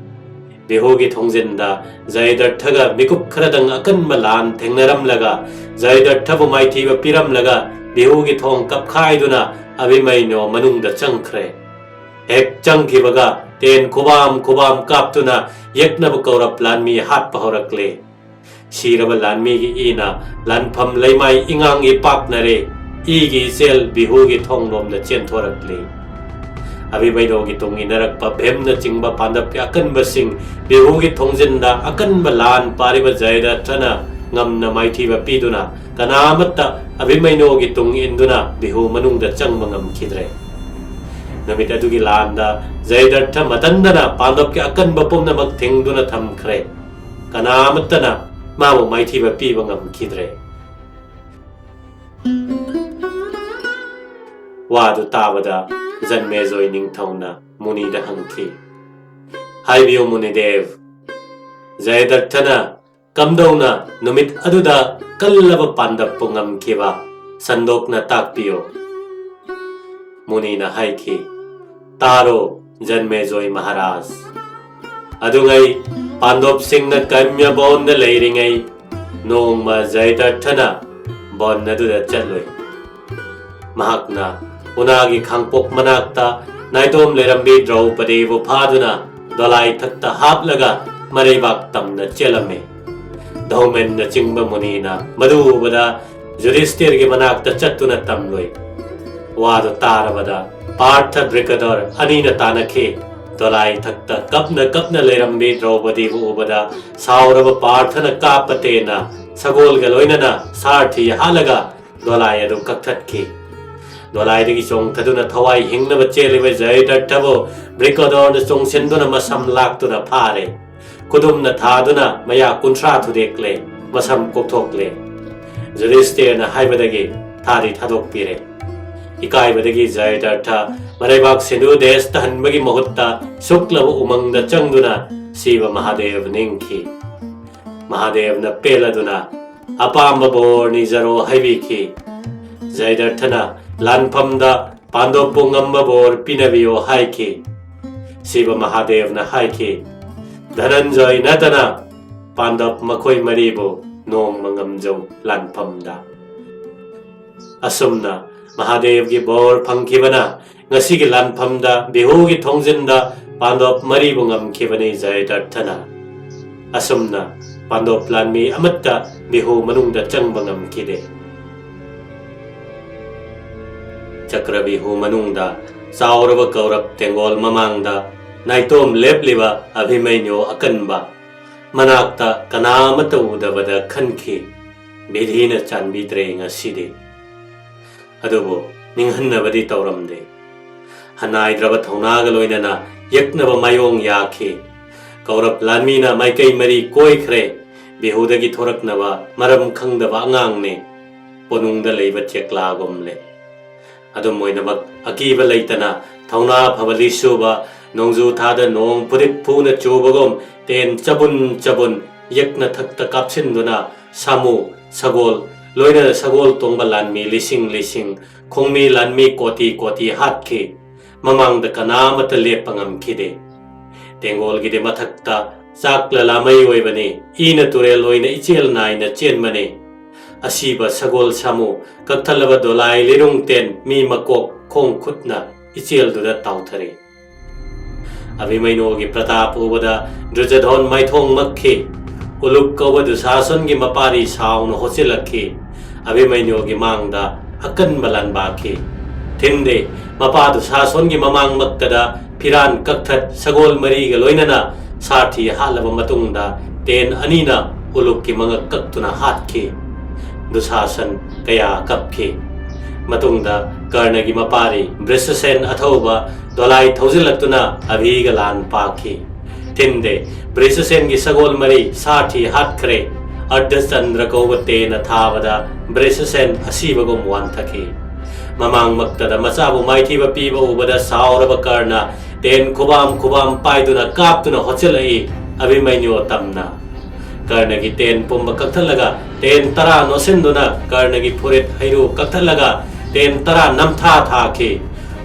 ꯕꯤꯍꯨꯒꯤ ꯊꯣꯡꯖꯤꯟꯗ ꯖꯌꯗ꯭ꯔꯊꯒ ꯃꯤꯀꯨꯞ ꯈꯔꯗꯪ ꯑꯀꯟꯕ ꯂꯥꯟ ꯊꯦꯡꯅꯔꯝꯂꯒ, ꯖꯌꯗ꯭ꯔꯊꯕꯨ ꯃꯥꯏꯊꯤꯕ ꯄꯤꯔꯝꯂꯒ, ꯕꯤꯍꯨꯒꯤ ꯊꯣꯡ ꯀꯞꯈꯥꯏꯗꯨꯅ ꯑꯚꯤꯃꯟꯌꯨ ꯃꯅꯨꯡꯗ ꯆꯪꯈ꯭ꯔꯦ꯫ ꯍꯦꯛ ꯆꯪꯈꯤꯕꯒ ꯇꯦꯟ ꯈꯨꯕꯥꯝ ꯈꯨꯕꯥꯝ ꯀꯥꯞꯇꯨꯅ ꯌꯦꯛꯅꯕ ꯀꯧꯔꯞ ꯂꯥꯟꯃꯤ ꯍꯥꯠꯄ ꯍꯧꯔꯛꯂꯦ꯫ ꯁꯤꯔꯕ ꯂꯥꯟꯃꯤꯒꯤ ꯏꯅ ꯂꯥꯟꯐꯝ ꯂꯩꯃꯥꯏ ꯏꯉꯥꯡ ꯏꯄꯥꯛꯅꯔꯦ꯫ ꯏꯒꯤ ꯏꯆꯦꯜ ꯕꯤꯍꯨꯒꯤ ꯊꯣꯡꯂꯣꯝꯗ ꯆꯦꯟꯊꯣꯔꯛꯂꯤ꯫ ꯑꯚꯤꯃꯟꯌꯨꯒꯤ ꯇꯨꯡ ꯏꯟꯅꯔꯛꯄ ꯚꯤꯝꯅꯆꯤꯡꯕ ꯄꯥꯟꯗꯞꯀꯤ ꯑꯀꯟꯕꯁꯤꯡ ꯕꯤꯍꯨꯒꯤ ꯊꯣꯡꯖꯤꯟꯗ ꯑꯀꯟꯕ ꯂꯥꯟ ꯄꯥꯔꯤꯕ ꯖꯌꯗ꯭ꯔꯊꯅ ꯉꯝꯅ ꯃꯥꯏꯊꯤꯕ ꯄꯤꯗꯨꯅ ꯀꯅꯥꯃꯠꯇ ꯑꯚꯤꯃꯟꯌꯨꯒꯤ ꯇꯨꯡ ꯏꯟꯗꯨꯅ ꯕꯤꯍꯨ ꯃꯅꯨꯡꯗ ꯆꯪꯕ ꯉꯝꯈꯤꯗ꯭ꯔꯦ꯫ ꯅꯨꯃꯤꯠ ꯑꯗꯨꯒꯤ ꯂꯥꯟꯗ ꯖꯌꯗ꯭ꯔꯊ ꯃꯇꯟꯗꯅ ꯄꯥꯟꯗꯞꯀꯤ ꯑꯀꯟꯕ ꯄꯨꯝꯅꯃꯛ ꯊꯤꯡꯗꯨꯅ ꯊꯝꯈ꯭ꯔꯦ꯫ ꯀꯅꯥꯃꯠꯇꯅ ꯃꯥꯕꯨ ꯃꯥꯏꯊꯤꯕ ꯄꯤꯕ ꯉꯝꯈꯤꯗ꯭ꯔꯦ꯫ ꯋꯥꯗꯨ ꯇꯥꯕꯗ ꯖꯟꯃꯦꯖꯣꯏ ꯅꯤꯡꯊꯧꯅ ꯃꯨꯅꯤꯗ ꯍꯪꯈꯤ, "ꯍꯥꯏꯕꯤꯌꯨ ꯃꯨꯅꯤꯗꯦꯕ, ꯖꯌꯗ꯭ꯔꯊꯅ ꯀꯝꯗꯧꯅ ꯅꯨꯃꯤꯠ ꯑꯗꯨꯗ ꯀꯜꯂꯕ ꯄꯥꯟꯗꯞꯄꯨ ꯉꯝꯈꯤꯕ ꯁꯟꯗꯣꯛꯅ ꯇꯥꯛꯄꯤꯌꯨ?" ꯃꯨꯅꯤꯅ ꯍꯥꯏꯈꯤ, "ꯇꯥꯔꯣ, ꯖꯟꯃꯦꯖꯣꯏ ꯃꯍꯥꯔꯥꯖ꯫ ꯑꯗꯨꯉꯩ ꯄꯥꯟꯗꯣꯞꯁꯤꯡꯅ ꯀꯩꯝꯌꯕꯣꯟꯗ ꯂꯩꯔꯤꯉꯩ ꯅꯣꯡꯃ ꯖꯌꯗ꯭ꯔꯊꯅ ꯕꯣꯟ ꯑꯗꯨꯗ ꯆꯠꯂꯨꯏ꯫ ꯃꯍꯥꯛꯅ ꯎꯅꯥꯒꯤ ꯈꯥꯡꯄꯣꯛ ꯃꯅꯥꯛꯇ ꯅꯥꯏꯇꯣꯝ ꯂꯩꯔꯝꯕꯤ ꯗ꯭ꯔꯧꯄꯗꯤꯕꯨ ꯐꯥꯗꯨꯅ ꯗꯣꯂꯥꯏ ꯊꯛꯇ ꯍꯥꯞꯂꯒ ꯃꯔꯩꯕꯥꯛ ꯇꯝꯅ ꯆꯦꯜꯂꯝꯃꯤ꯫ ꯙꯧꯃꯦꯟꯅꯆꯤꯡꯕ ꯃꯨꯅꯤꯅ ꯃꯗꯨ ꯎꯕꯗ ꯌꯨꯙꯤꯁꯇꯤꯔꯒꯤ ꯃꯅꯥꯛꯇ ꯆꯠꯇꯨꯅ ꯇꯝꯂꯨꯏ꯫ ꯋꯥꯗꯨ ꯇꯥꯔꯕꯗ ꯄꯥꯔꯊ ꯗ꯭ꯔꯤꯀꯗꯣꯔ ꯑꯅꯤꯅ ꯇꯥꯅꯈꯤ꯫ ꯗꯣꯂꯥꯏ ꯊꯛꯇ ꯀꯞꯅ ꯀꯞꯅ ꯂꯩꯔꯝꯕꯤ ꯗ꯭ꯔꯧꯄꯗꯤꯕꯨ ꯎꯕꯗ ꯁꯥꯎꯔꯕ ꯄꯥꯔꯊꯅ ꯀꯥꯞꯄ ꯇꯦꯟꯅ ꯁꯒꯣꯜꯒ ꯂꯣꯏꯅꯅ ꯁꯥꯔꯊꯤ ꯍꯥꯠꯂꯒ ꯗꯣꯂꯥꯏ ꯑꯗꯨ ꯀꯛꯊꯠꯈꯤ꯫ ꯗꯣꯂꯥꯏꯗꯒꯤ ꯆꯣꯡꯊꯗꯨꯅ ꯊꯋꯥꯏ ꯍꯤꯡꯅꯕ ꯆꯦꯜꯂꯤꯕ ꯖꯌꯗ꯭ꯔꯊꯕꯨ ꯕ꯭ꯔꯤꯀꯣꯗꯣꯔꯅ ꯆꯣꯡꯁꯤꯟꯗꯨꯅ ꯃꯁꯝ ꯂꯥꯛꯇꯨꯅ ꯐꯥꯔꯦ꯫ ꯈꯨꯗꯨꯝꯅ ꯊꯥꯗꯨꯅ ꯃꯌꯥ ꯀꯨꯟꯊ꯭ꯔꯥ ꯊꯨꯗꯦꯛꯂꯦ, ꯃꯁꯝ ꯀꯣꯛꯊꯣꯛꯂꯦ꯫ ꯌꯨꯙꯤꯁꯇꯤꯔꯅ ꯍꯥꯏꯕꯗꯒꯤ ꯊꯥꯗꯤ ꯊꯥꯗꯣꯛꯄꯤꯔꯦ꯫ ꯏꯀꯥꯏꯕꯗꯒꯤ ꯖꯌꯗ꯭ꯔꯊ ꯃꯔꯩꯕꯥꯛ ꯁꯤꯟꯗꯨ ꯗꯦꯁ ꯇꯥꯍꯟꯕꯒꯤ ꯃꯍꯨꯠꯇ ꯁꯨꯛꯂꯕ ꯎꯃꯪꯗ ꯆꯪꯗꯨꯅ ꯁꯤꯕ ꯃꯍꯥꯗꯦꯕ ꯅꯤꯡꯈꯤ꯫ ꯃꯍꯥꯗꯦꯕꯅ ꯄꯦꯜꯂꯗꯨꯅ "ꯑꯄꯥꯝꯕ ꯕꯣꯔ ꯅꯤꯖꯔꯣ" ꯍꯥꯏꯕꯤꯈꯤ꯫ ꯖꯌꯗ꯭ꯔꯊꯅ ꯂꯥꯟꯐꯝꯗ ꯄꯥꯟꯗꯣꯞꯄꯨ ꯉꯝꯕ ꯕꯣꯔ ꯄꯤꯅꯕꯤꯌꯣ ꯍꯥꯏꯈꯤ꯫ ꯁꯤꯕ ꯃꯍꯥꯗꯦꯕꯅ ꯍꯥꯏꯈꯤ, "ꯙꯅꯟꯖꯣꯏ ꯅꯠꯇꯅ ꯄꯥꯟꯗꯞ ꯃꯈꯣꯏ ꯃꯔꯤꯕꯨ ꯅꯣꯡꯃ ꯉꯝꯖꯧ ꯂꯥꯟꯐꯝꯗ"꯫ ꯑꯁꯨꯝꯅ ꯃꯍꯥꯗꯦꯕꯒꯤ ꯕꯣꯔ ꯐꯪꯈꯤꯕꯅ ꯉꯁꯤꯒꯤ ꯂꯥꯟꯐꯝꯗ ꯕꯤꯍꯨꯒꯤ ꯊꯣꯡꯖꯤꯟꯗ ꯄꯥꯟꯗꯣꯞ ꯃꯔꯤꯕꯨ ꯉꯝꯈꯤꯕꯅꯤ ꯖꯌꯗ꯭ꯔꯊꯅ꯫ ꯑꯁꯨꯝꯅ ꯄꯥꯟꯗꯣꯞ ꯂꯥꯟꯃꯤ ꯑꯃꯠꯇ ꯕꯤꯍꯨ ꯃꯅꯨꯡꯗ ꯆꯪꯕ ꯉꯝꯈꯤꯗꯦ꯫ ꯆꯀ꯭ꯔ ꯕꯤꯍꯨ ꯃꯅꯨꯡꯗ ꯆꯥꯎꯔꯕ ꯀꯧꯔꯕ ꯇꯦꯡꯒꯣꯜ ꯃꯃꯥꯡꯗ ꯅꯥꯏꯇꯣꯝ ꯂꯦꯞꯂꯤꯕ ꯑꯚꯤꯃꯩꯅ꯭ꯌꯨ ꯑꯀꯟꯕ ꯃꯅꯥꯛꯇ ꯀꯅꯥ ꯑꯃꯠꯇ ꯎꯗꯕꯗ ꯈꯟꯈꯤ, "ꯕꯤꯙꯤꯅ ꯆꯥꯟꯕꯤꯗ꯭ꯔꯦ ꯉꯁꯤꯗꯤ"꯫ ꯑꯗꯨꯕꯨ ꯅꯤꯡꯍꯟꯅꯕꯗꯤ ꯇꯧꯔꯝꯗꯦ꯫ ꯍꯟꯅꯥꯏꯗ꯭ꯔꯕ ꯊꯧꯅꯥꯒ ꯂꯣꯏꯅꯅ ꯌꯦꯛꯅꯕ ꯃꯥꯏꯑꯣꯡ ꯌꯥꯈꯤ꯫ ꯀꯧꯔꯕ ꯂꯥꯟꯃꯤꯅ ꯃꯥꯏꯀꯩ ꯃꯔꯤ ꯀꯣꯏꯈ꯭ꯔꯦ꯫ ꯕꯤꯍꯨꯗꯒꯤ ꯊꯣꯔꯛꯅꯕ ꯃꯔꯝ ꯈꯪꯗꯕ ꯑꯉꯥꯡꯅꯦ꯫ ꯀꯣꯅꯨꯡꯗ ꯂꯩꯕ ꯆꯦꯛꯂꯥꯒꯨꯝꯂꯦ꯫ ꯑꯗꯨꯝ ꯑꯣꯏꯅꯃꯛ, ꯑꯀꯤꯕ ꯂꯩꯇꯅ ꯊꯧꯅꯥ ꯐꯕ ꯂꯤꯁꯨꯕ, ꯅꯣꯡꯖꯨ ꯊꯥꯗ ꯅꯣꯡ ꯐꯨꯗꯤꯛ ꯐꯨꯅ ꯆꯨꯕꯒꯨꯝ ꯇꯦꯟ ꯆꯕꯨꯟ ꯆꯕꯨꯟ ꯌꯦꯛꯅ ꯊꯛꯇ ꯀꯥꯞꯁꯤꯟꯗꯨꯅ ꯁꯥꯃꯨ, ꯁꯒꯣꯜ, ꯂꯣꯏꯅꯅ ꯁꯒꯣꯜ ꯇꯣꯡꯕ ꯂꯥꯟꯃꯤ ꯂꯤꯁꯤꯡ ꯂꯤꯁꯤꯡ, ꯈꯣꯡꯃꯤ ꯂꯥꯟꯃꯤ ꯀꯣꯇꯤ ꯀꯣꯇꯤ ꯍꯥꯠꯈꯤ꯫ ꯃꯃꯥꯡꯗ ꯀꯅꯥ ꯑꯃꯠꯇ ꯂꯦꯞꯄ ꯉꯝꯈꯤꯗꯦ꯫ ꯇꯦꯡꯒꯣꯜꯒꯤꯗꯤ ꯃꯊꯛꯇ ꯆꯥꯛꯂ ꯂꯥꯃꯩ ꯑꯣꯏꯕꯅꯤ, ꯏꯅ ꯇꯨꯔꯦꯜ ꯑꯣꯏꯅ ꯏꯆꯦꯜ ꯅꯥꯏꯅ ꯆꯦꯟꯕꯅꯤ꯫ ꯑꯁꯤꯕ ꯁꯒꯣꯜ ꯁꯥꯃꯨ, ꯀꯛꯊꯠꯂꯕ ꯗꯣꯂꯥꯏ ꯂꯤꯔꯨꯡ ꯇꯦꯟ, ꯃꯤ ꯃꯀꯣꯛ ꯈꯣꯡ ꯈꯨꯠꯅ ꯏꯆꯦꯜꯗꯨꯗ ꯇꯥꯎꯊꯔꯤ꯫ ꯑꯚꯤꯃꯩꯅꯣꯒꯤ ꯄ꯭ꯔꯇꯥꯞ ꯎꯕꯗ ꯗꯨꯔꯖꯣꯙꯣꯟ ꯃꯥꯏꯊꯣꯡ ꯃꯛꯈꯤ꯫ ꯎꯂꯨꯛ ꯀꯧꯕ ꯗꯨꯁꯥꯁꯟꯒꯤ ꯃꯄꯥꯔꯤ ꯁꯥꯎꯅ ꯍꯣꯠꯆꯤꯜꯂꯛꯈꯤ꯫ ꯑꯚꯤꯃꯩꯅꯣꯒꯤ ꯃꯥꯡꯗ ꯑꯀꯟꯕ ꯂꯥꯟꯕꯥꯛꯈꯤ꯫ ꯊꯤꯟꯗꯦ, ꯃꯄꯥ ꯗꯨꯁꯥꯁꯣꯟꯒꯤ ꯃꯃꯥꯡꯃꯛꯇꯗ ꯐꯤꯔꯥꯟ ꯀꯛꯊꯠ ꯁꯒꯣꯜ ꯃꯔꯤꯒ ꯂꯣꯏꯅꯅ ꯁꯥꯔꯊꯤ ꯍꯥꯠꯂꯕ ꯃꯇꯨꯡꯗ ꯇꯦꯟ ꯑꯅꯤꯅ ꯎꯂꯨꯛꯀꯤ ꯃꯉꯛ ꯀꯛꯇꯨꯅ ꯍꯥꯠꯈꯤ꯫ ꯗꯨꯁꯥꯁꯟ ꯀꯌꯥ ꯀꯞꯈꯤ꯫ ꯃꯇꯨꯡꯗ ꯀꯔꯅꯒꯤ ꯃꯄꯥꯔꯤ ꯕ꯭ꯔꯤꯁꯁꯦꯟ ꯑꯊꯧꯕ ꯗꯣꯂꯥꯏ ꯊꯧꯖꯤꯜꯂꯛꯇꯨꯅ ꯑꯚꯤꯒ ꯂꯥꯟ ꯄꯥꯛꯈꯤ꯫ ꯊꯤꯟꯗꯦ, ꯕ꯭ꯔꯤꯁꯁꯦꯟꯒꯤ ꯁꯒꯣꯜ ꯃꯔꯤ ꯁꯥꯔꯊꯤ ꯍꯥꯠꯈ꯭ꯔꯦ꯫ ꯑꯔꯙꯆꯟꯗ꯭ꯔ ꯀꯧꯕ ꯇꯦꯟꯅ ꯊꯥꯕꯗ ꯕ꯭ꯔꯤꯁꯁꯦꯟ ꯑꯁꯤꯕꯒꯨꯝ ꯋꯥꯟꯊꯈꯤ꯫ ꯃꯃꯥꯡꯃꯛꯇꯗ ꯃꯆꯥꯕꯨ ꯃꯥꯏꯊꯤꯕ ꯄꯤꯕ ꯎꯕꯗ ꯁꯥꯎꯔꯕ ꯀꯔꯅ ꯇꯦꯟ ꯈꯨꯕꯥꯝ ꯈꯨꯕꯥꯝ ꯄꯥꯏꯗꯨꯅ ꯀꯥꯞꯇꯨꯅ ꯍꯣꯠꯆꯤꯜꯂꯛꯏ꯫ ꯑꯚꯤꯃꯩꯅ꯭ꯌꯨ ꯇꯝꯅ ꯀꯔꯅꯒꯤ ꯇꯦꯟ ꯄꯨꯝꯕ ꯀꯛꯊꯠꯂꯒ, ꯇꯦꯟ ꯇꯔꯥ ꯅꯣꯠꯁꯤꯟꯗꯨꯅ ꯀꯔꯅꯒꯤ ꯐꯨꯔꯤꯠ ꯍꯩꯔꯨ ꯀꯛꯊꯠꯂꯒ, ꯇꯦꯟ ꯇꯔꯥ ꯅꯝꯊꯥ ꯊꯥꯈꯤ꯫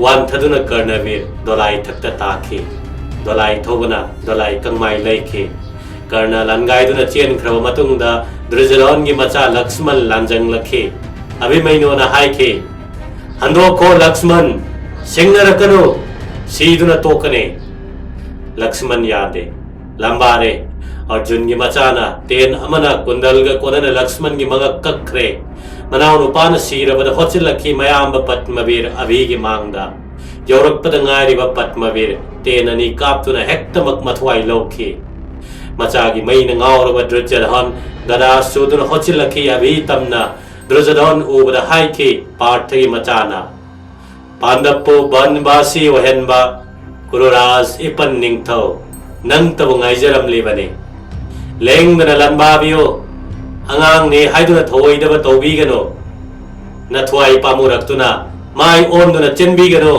ꯋꯥꯟꯊꯗꯨꯅ ꯀꯔꯅꯕꯤꯔ ꯗꯣꯂꯥꯏ ꯊꯛꯇ ꯇꯥꯈꯤ꯫ ꯗꯣꯂꯥꯏ ꯊꯧꯕꯅ ꯗꯣꯂꯥꯏ ꯀꯪꯃꯥꯏ ꯂꯩꯈꯤ꯫ ꯀꯔꯅ ꯂꯥꯟꯒꯥꯏꯗꯨꯅ ꯆꯦꯟꯈ꯭ꯔꯕ ꯃꯇꯨꯡꯗ ꯗꯨꯔꯖꯣꯙꯟꯒꯤ ꯃꯆꯥ ꯂꯛꯁꯃꯟ ꯂꯥꯟꯖꯪꯂꯛꯈꯤ꯫ ꯑꯚꯤꯃꯩꯅꯣꯅ ꯍꯥꯏꯈꯤ, "ꯍꯟꯗꯣꯛꯈꯣ ꯂꯛꯁꯃꯟ, ꯁꯤꯡꯅꯔꯛꯀꯅꯨ, ꯁꯤꯗꯨꯅ ꯇꯣꯛꯀꯅꯤ꯫" ꯂꯛꯁꯃꯟ ꯌꯥꯗꯦ꯫ ꯂꯝꯕꯥꯔꯦ꯫ ꯑꯔꯖꯨꯟꯒꯤ ꯃꯆꯥꯅ ꯇꯦꯟ ꯑꯃꯅ ꯀꯨꯟꯗꯜꯒ ꯀꯣꯟꯅꯅ ꯂꯛꯁꯃꯟꯒꯤ ꯃꯉꯛ ꯀꯛꯈ꯭ꯔꯦ꯫ ꯃꯅꯥꯎꯅꯨꯄꯥꯅ ꯁꯤꯔꯕꯗ ꯍꯣꯠꯆꯤꯜꯂꯛꯈꯤ ꯃꯌꯥꯝꯕ ꯄꯗꯃꯕꯤꯔ ꯑꯚꯤꯒꯤ ꯃꯥꯡꯗ꯫ ꯌꯧꯔꯛꯄꯗ ꯉꯥꯏꯔꯤꯕ ꯄꯗꯃꯕꯤꯔ ꯇꯦꯟ ꯑꯅꯤ ꯀꯥꯞꯇꯨꯅ ꯍꯦꯛꯇꯃꯛ ꯃꯊ꯭ꯋꯥꯏ ꯂꯧꯈꯤ꯫ ꯃꯆꯥꯒꯤ ꯃꯩꯅ ꯉꯥꯎꯔꯕ ꯗꯨꯔꯖꯣꯙꯟ ꯒꯗꯥ ꯁꯨꯗꯨꯅ ꯍꯣꯠꯆꯤꯜꯂꯛꯈꯤ꯫ ꯑꯚꯤ ꯇꯝꯅ ꯗꯨꯔꯖꯣꯙꯟ ꯎꯕꯗ ꯍꯥꯏꯈꯤ, ꯄꯥꯔꯊꯒꯤ ꯃꯆꯥꯅ, "ꯄꯥꯟꯗꯕꯄꯨ ꯕꯟꯕꯥꯁꯤ ꯑꯣꯏꯍꯟꯕ ꯀꯨꯔꯨꯔꯥꯖ ꯏꯄꯟ ꯅꯤꯡꯊꯧ, ꯅꯪꯇꯕꯨ ꯉꯥꯏꯖꯔꯝꯂꯤꯕꯅꯤ꯫ ꯂꯦꯡꯗꯅ ꯂꯥꯟꯕꯥꯕꯤꯌꯨ, ꯑꯉꯥꯡꯅꯤ ꯍꯥꯏꯗꯨꯅ ꯊꯧꯑꯣꯏꯗꯕ ꯇꯧꯕꯤꯒꯅꯨ꯫ ꯅꯊ꯭ꯋꯥꯏ ꯄꯥꯝꯃꯨꯔꯛꯇꯨꯅ ꯃꯥꯏ ꯑꯣꯟꯗꯨꯅ ꯆꯦꯟꯕꯤꯒꯅꯨ꯫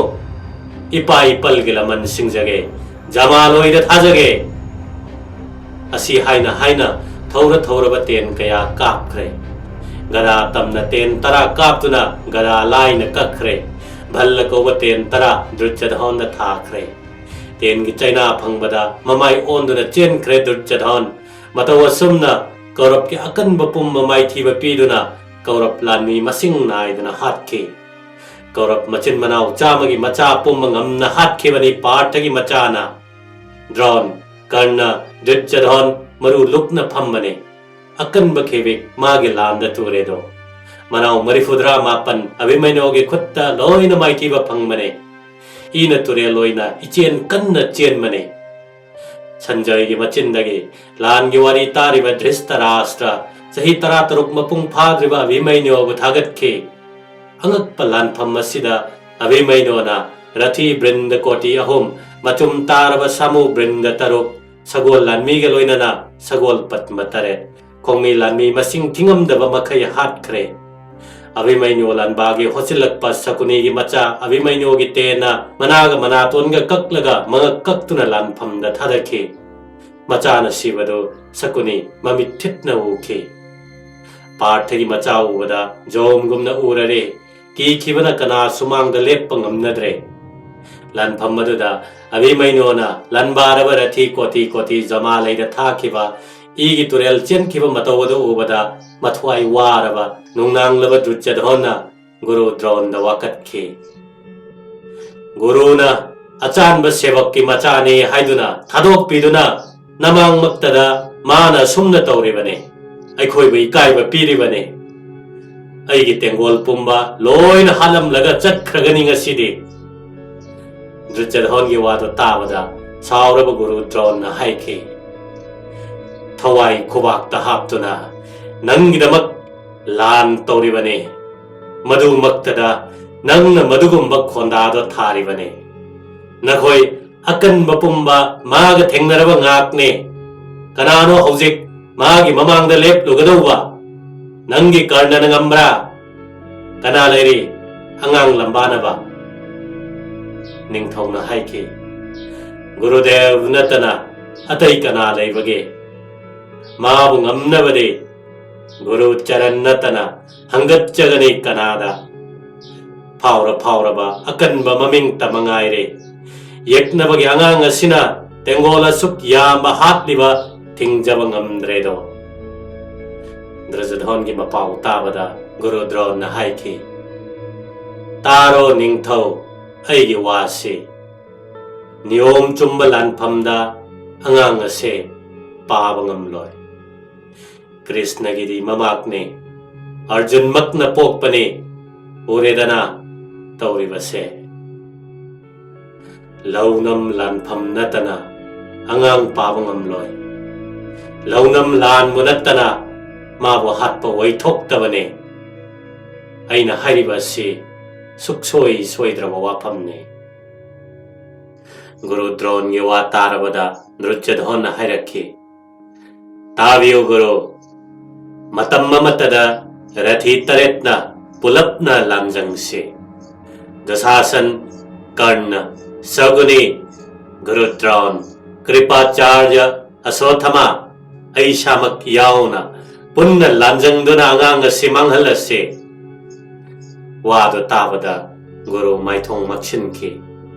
ꯏꯄꯥ ꯏꯄꯜꯒꯤ ꯂꯃꯟ ꯁꯤꯡꯖꯒꯦ, ꯖꯃꯥꯂꯣꯏꯗ ꯊꯥꯖꯒꯦ꯫" ꯑꯁꯤ ꯍꯥꯏꯅ ꯍꯥꯏꯅ ꯊꯧꯔ ꯊꯧꯔꯕ ꯇꯦꯟ ꯀꯌꯥ ꯀꯥꯞꯈ꯭ꯔꯦ꯫ ꯒꯗꯥ ꯇꯝꯅ ꯇꯦꯟ ꯇꯔꯥ ꯀꯥꯞꯇꯨꯅ ꯒꯗꯥ ꯂꯥꯏꯅ ꯀꯛꯈ꯭ꯔꯦ꯫ ꯚꯜꯂ ꯀꯧꯕ ꯇꯦꯟ ꯇꯔꯥ ꯗꯨꯔꯖꯣꯙꯟꯗ ꯊꯥꯈ꯭ꯔꯦ꯫ ꯇꯦꯟꯒꯤ ꯆꯩꯅꯥ ꯐꯪꯕꯗ ꯃꯃꯥꯏ ꯑꯣꯟꯗꯨꯅ ꯆꯦꯟꯈ꯭ꯔꯦ ꯗꯨꯔꯖꯣꯙꯟ꯫ ꯃꯇꯧ ꯑꯁꯨꯝꯅ ꯀꯧꯔꯞꯀꯤ ꯑꯀꯟꯕ ꯄꯨꯝꯕ ꯃꯥꯏꯊꯤꯕ ꯄꯤꯗꯨꯅ ꯀꯧꯔꯞ ꯂꯥꯟꯃꯤ ꯃꯁꯤꯡ ꯅꯥꯏꯗꯅ ꯍꯥꯠꯈꯤ꯫ ꯀꯧꯔꯞ ꯃꯆꯤꯟ ꯃꯅꯥꯎ ꯆꯥꯝꯃꯒꯤ ꯃꯆꯥ ꯄꯨꯝꯕ ꯉꯝꯅ ꯍꯥꯠꯈꯤꯕꯅꯤ ꯄꯥꯔꯊꯒꯤ ꯃꯆꯥꯅ꯫ ꯗ꯭ꯔꯣꯟ, ꯀꯔꯅ, ꯗꯨꯔꯖꯣꯙꯟ ꯃꯔꯨ ꯂꯨꯛꯅ ꯐꯝꯕꯅꯤ꯫ ꯑꯀꯟꯕ ꯈꯦꯕꯤꯛ ꯃꯥꯒꯤ ꯂꯥꯟꯗ ꯇꯨꯔꯦꯗꯣ꯫ ꯃꯅꯥꯎ ꯃꯔꯤꯐꯨꯇꯔꯥ ꯃꯥꯄꯟ ꯑꯚꯤꯃꯩꯅꯣꯒꯤ ꯈꯨꯠꯇ ꯂꯣꯏꯅ ꯃꯥꯏꯊꯤꯕ ꯐꯪꯕꯅꯤ꯫ ꯏꯅ ꯇꯨꯔꯦꯜ ꯑꯣꯏꯅ ꯏꯆꯦꯟ ꯀꯟꯅ ꯆꯦꯟꯕꯅꯤ꯫ ꯁꯟꯖꯌꯒꯤ ꯃꯆꯤꯟꯗꯒꯤ ꯂꯥꯟꯒꯤ ꯋꯥꯔꯤ ꯇꯥꯔꯤꯕ ꯙ꯭ꯔꯤꯁꯇꯔꯥꯁꯇ꯭ꯔ, ꯆꯍꯤ ꯇꯔꯥꯇꯔꯨꯛ ꯃꯄꯨꯡ ꯐꯥꯗ꯭ꯔꯤꯕ ꯑꯚꯤꯃꯩꯅꯣꯕꯨ ꯊꯥꯒꯠꯈꯤ꯫ ꯑꯉꯛꯄ ꯂꯥꯟꯐꯝ ꯑꯁꯤꯗ ꯑꯚꯤꯃꯩꯅꯣꯅ ꯔꯊꯤ ꯕ꯭ꯔꯤꯟꯗ ꯀꯣꯇꯤ ꯑꯍꯨꯝ, ꯃꯆꯨꯝ ꯇꯥꯔꯕ ꯁꯥꯃꯨ ꯕ꯭ꯔꯤꯟꯗ ꯇꯔꯨꯛ, ꯁꯒꯣꯜ ꯂꯥꯟꯃꯤꯒ ꯂꯣꯏꯅꯅ ꯁꯒꯣꯜ ꯄꯗꯃ ꯇꯔꯦꯠ, ꯈꯣꯡꯃꯤ ꯂꯥꯟꯃꯤ ꯃꯁꯤꯡ ꯊꯤꯉꯝꯗꯕ ꯃꯈꯩ ꯍꯥꯠꯈ꯭ꯔꯦ꯫ ꯑꯚꯤꯃꯩꯅ꯭ꯌꯨ ꯂꯥꯟꯕꯥꯒꯤ ꯍꯣꯠꯆꯤꯜꯂꯛꯄ ꯁꯀꯨꯅꯤꯒꯤ ꯃꯆꯥ ꯑꯚꯤꯃꯩꯅ꯭ꯌꯨꯒꯤ ꯇꯦꯟꯅ ꯃꯅꯥꯒ ꯃꯅꯥꯇꯣꯟꯒ ꯀꯛꯂꯒ ꯃꯉꯛ ꯀꯛꯇꯨꯅ ꯂꯥꯟꯐꯝꯗ ꯊꯥꯗꯈꯤ꯫ ꯃꯆꯥꯅ ꯁꯤꯕꯗꯨ ꯁꯀꯨꯅꯤ ꯃꯃꯤꯠ ꯊꯤꯠꯅ ꯎꯈꯤ꯫ ꯄꯥꯔꯊꯒꯤ ꯃꯆꯥ ꯎꯕꯗ ꯖꯣꯝꯒꯨꯝꯅ ꯎꯔꯔꯦ꯫ ꯀꯤꯈꯤꯕꯅ ꯀꯅꯥ ꯁꯨꯃꯥꯡꯗ ꯂꯦꯞꯄ ꯉꯝꯅꯗ꯭ꯔꯦ꯫ ꯂꯥꯟꯐꯝ ꯑꯗꯨꯗ ꯑꯚꯤꯃꯩꯅꯣꯅ ꯂꯥꯟꯕꯥꯔꯕ ꯔꯊꯤ ꯀꯣꯇꯤ ꯀꯣꯇꯤ ꯖꯃꯥꯂꯩꯗ ꯊꯥꯈꯤꯕ ꯏꯒꯤ ꯇꯨꯔꯦꯜ ꯆꯦꯟꯈꯤꯕ ꯃꯇꯧ ꯑꯗꯨ ꯎꯕꯗ ꯃꯊ꯭ꯋꯥꯏ ꯋꯥꯔꯕ ꯅꯨꯡꯅꯥꯡꯂꯕ ꯗꯨꯔꯖꯙꯣꯟꯅ ꯒꯨꯔꯨ ꯗ꯭ꯔꯣꯟꯗ ꯋꯥꯀꯠꯈꯤ꯫ ꯒꯨꯔꯨꯅ ꯑꯆꯥꯟꯕ ꯁꯦꯕꯛꯀꯤ ꯃꯆꯥꯅꯤ ꯍꯥꯏꯗꯨꯅ ꯊꯥꯗꯣꯛꯄꯤꯗꯨꯅ ꯅꯃꯥꯡꯃꯛꯇꯗ ꯃꯥꯅ ꯑꯁꯨꯝꯅ ꯇꯧꯔꯤꯕꯅꯤ꯫ ꯑꯩꯈꯣꯏꯕꯨ ꯏꯀꯥꯏꯕ ꯄꯤꯔꯤꯕꯅꯤ꯫ ꯑꯩꯒꯤ ꯇꯦꯡꯒꯣꯜ ꯄꯨꯝꯕ ꯂꯣꯏꯅ ꯍꯥꯠꯂꯝꯂꯒ ꯆꯠꯈ꯭ꯔꯒꯅꯤ ꯉꯁꯤꯗꯤ꯫ ꯗꯨꯔꯖꯙꯣꯟꯒꯤ ꯋꯥꯗꯨ ꯇꯥꯕꯗ ꯁꯥꯎꯔꯕ ꯒꯨꯔꯨ ꯗ꯭ꯔꯣꯟꯅ ꯍꯥꯏꯈꯤ, ꯊꯋꯥꯏ ꯈꯨꯕꯥꯛꯇ ꯍꯥꯞꯇꯨꯅ ꯅꯪꯒꯤꯗꯃꯛ ꯂꯥꯟ ꯇꯧꯔꯤꯕꯅꯤ꯫ ꯃꯗꯨꯃꯛꯇꯗ ꯅꯪꯅ ꯃꯗꯨꯒꯨꯝꯕ ꯈꯣꯟꯗꯥꯗꯣ ꯊꯥꯔꯤꯕꯅꯤ꯫ ꯅꯈꯣꯏ ꯑꯀꯟꯕ ꯄꯨꯝꯕ ꯃꯥꯒ ꯊꯦꯡꯅꯔꯕ ꯉꯥꯛꯅꯤ꯫ ꯀꯅꯥꯅꯣ ꯍꯧꯖꯤꯛ ꯃꯥꯒꯤ ꯃꯃꯥꯡꯗ ꯂꯦꯞꯂꯨꯒꯗꯧꯕ? ꯅꯪꯒꯤ ꯀꯔꯅꯅ ꯉꯝꯕ꯭ꯔꯥ? ꯀꯅꯥ ꯂꯩꯔꯤ ꯑꯉꯥꯡ ꯂꯝꯕꯥꯅꯕ? ꯅꯤꯡꯊꯧꯅ ꯍꯥꯏꯈꯤ, ꯒꯨꯔꯨꯗꯦꯕ ꯅꯠꯇꯅ ꯑꯇꯩ ꯀꯅꯥ ꯂꯩꯕꯒꯦ? ꯃꯥꯕꯨ ꯉꯝꯅꯕꯗꯤ ꯒꯨꯔꯨ ꯆꯔꯟ ꯅꯠꯇꯅ ꯍꯪꯒꯠꯆꯒꯅꯤ ꯀꯅꯥꯗ? ꯐꯥꯎꯔ ꯐꯥꯎꯔꯕ ꯑꯀꯟꯕ ꯃꯃꯤꯡꯇ ꯃꯉꯥꯏꯔꯦ꯫ ꯌꯦꯛꯅꯕꯒꯤ ꯑꯉꯥꯡ ꯑꯁꯤꯅ ꯇꯦꯡꯒꯣꯜ ꯑꯁꯨꯛ ꯌꯥꯝꯕ ꯍꯥꯠꯂꯤꯕ ꯊꯤꯡꯖꯕ ꯉꯝꯗ꯭ꯔꯦꯗꯣ꯫ ꯗ꯭ꯔꯖꯙꯣꯟꯒꯤ ꯃꯄꯥꯎ ꯇꯥꯕꯗ ꯒꯨꯔꯨ ꯗ꯭ꯔꯣꯟꯅ ꯍꯥꯏꯈꯤ, ꯇꯥꯔꯣ ꯅꯤꯡꯊꯧ, ꯑꯩꯒꯤ ꯋꯥꯁꯤ꯫ ꯅꯤꯌꯣꯝ ꯆꯨꯝꯕ ꯂꯥꯟꯐꯝꯗ ꯑꯉꯥꯡ ꯑꯁꯦ ꯄꯥꯕ ꯉꯝꯂꯣꯏ꯫ ꯀ꯭ꯔꯤꯁꯅꯒꯤꯗꯤ ꯃꯃꯥꯛꯅꯦ, ꯑꯔꯖꯨꯟꯃꯛꯅ ꯄꯣꯛꯄꯅꯦ꯫ ꯎꯔꯦꯗꯅ ꯇꯧꯔꯤꯕꯁꯦ꯫ ꯂꯧꯅꯝ ꯂꯥꯟꯐꯝ ꯅꯠꯇꯅ ꯑꯉꯥꯡ ꯄꯥꯕ ꯉꯝꯂꯣꯏ꯫ ꯂꯧꯅꯝ ꯂꯥꯟꯕꯨ ꯅꯠꯇꯅ ꯃꯥꯕꯨ ꯍꯥꯠꯄ ꯑꯣꯏꯊꯣꯛꯇꯕꯅꯦ꯫ ꯑꯩꯅ ꯍꯥꯏꯔꯤꯕ ꯑꯁꯤ ꯁꯨꯛꯁꯣꯏ ꯁꯣꯏꯗ꯭ꯔꯕ ꯋꯥꯐꯝꯅꯤ꯫ ꯒꯨꯔꯨ ꯗ꯭ꯔꯣꯟꯒꯤ ꯋꯥ ꯇꯥꯔꯕꯗ ꯗ꯭ꯔꯨꯠꯌꯙꯣꯟꯅ ꯍꯥꯏꯔꯛꯈꯤ, ꯇꯥꯕꯤꯌꯨ ꯒꯨꯔꯨ, ꯃꯇꯝ ꯑꯃꯠꯇꯗ ꯔꯊꯤ ꯇꯔꯦꯠꯅ ꯄꯨꯂꯞꯅ ꯂꯥꯟꯖꯪꯁꯤ꯫ ꯗꯨꯁꯥꯁꯟ, ꯀꯔꯅ, ꯁꯒꯨꯅꯤ, ꯒꯨꯔꯨ ꯗ꯭ꯔꯣꯟ, ꯀ꯭ꯔꯤꯄꯥꯆꯥꯔꯌ, ꯑꯁꯣꯊꯃ, ꯑꯩ ꯏꯁꯥꯃꯛ ꯌꯥꯎꯅ ꯄꯨꯟꯅ ꯂꯥꯟꯖꯪꯗꯨꯅ ꯑꯉꯥꯡ ꯑꯁꯤ ꯃꯥꯡꯍꯜꯂꯁꯤ꯫ ꯋꯥꯗꯨ ꯇꯥꯕꯗ ꯒꯨꯔꯨ ꯃꯥꯏꯊꯣꯡ ꯃꯛꯁꯤꯟꯈꯤ꯫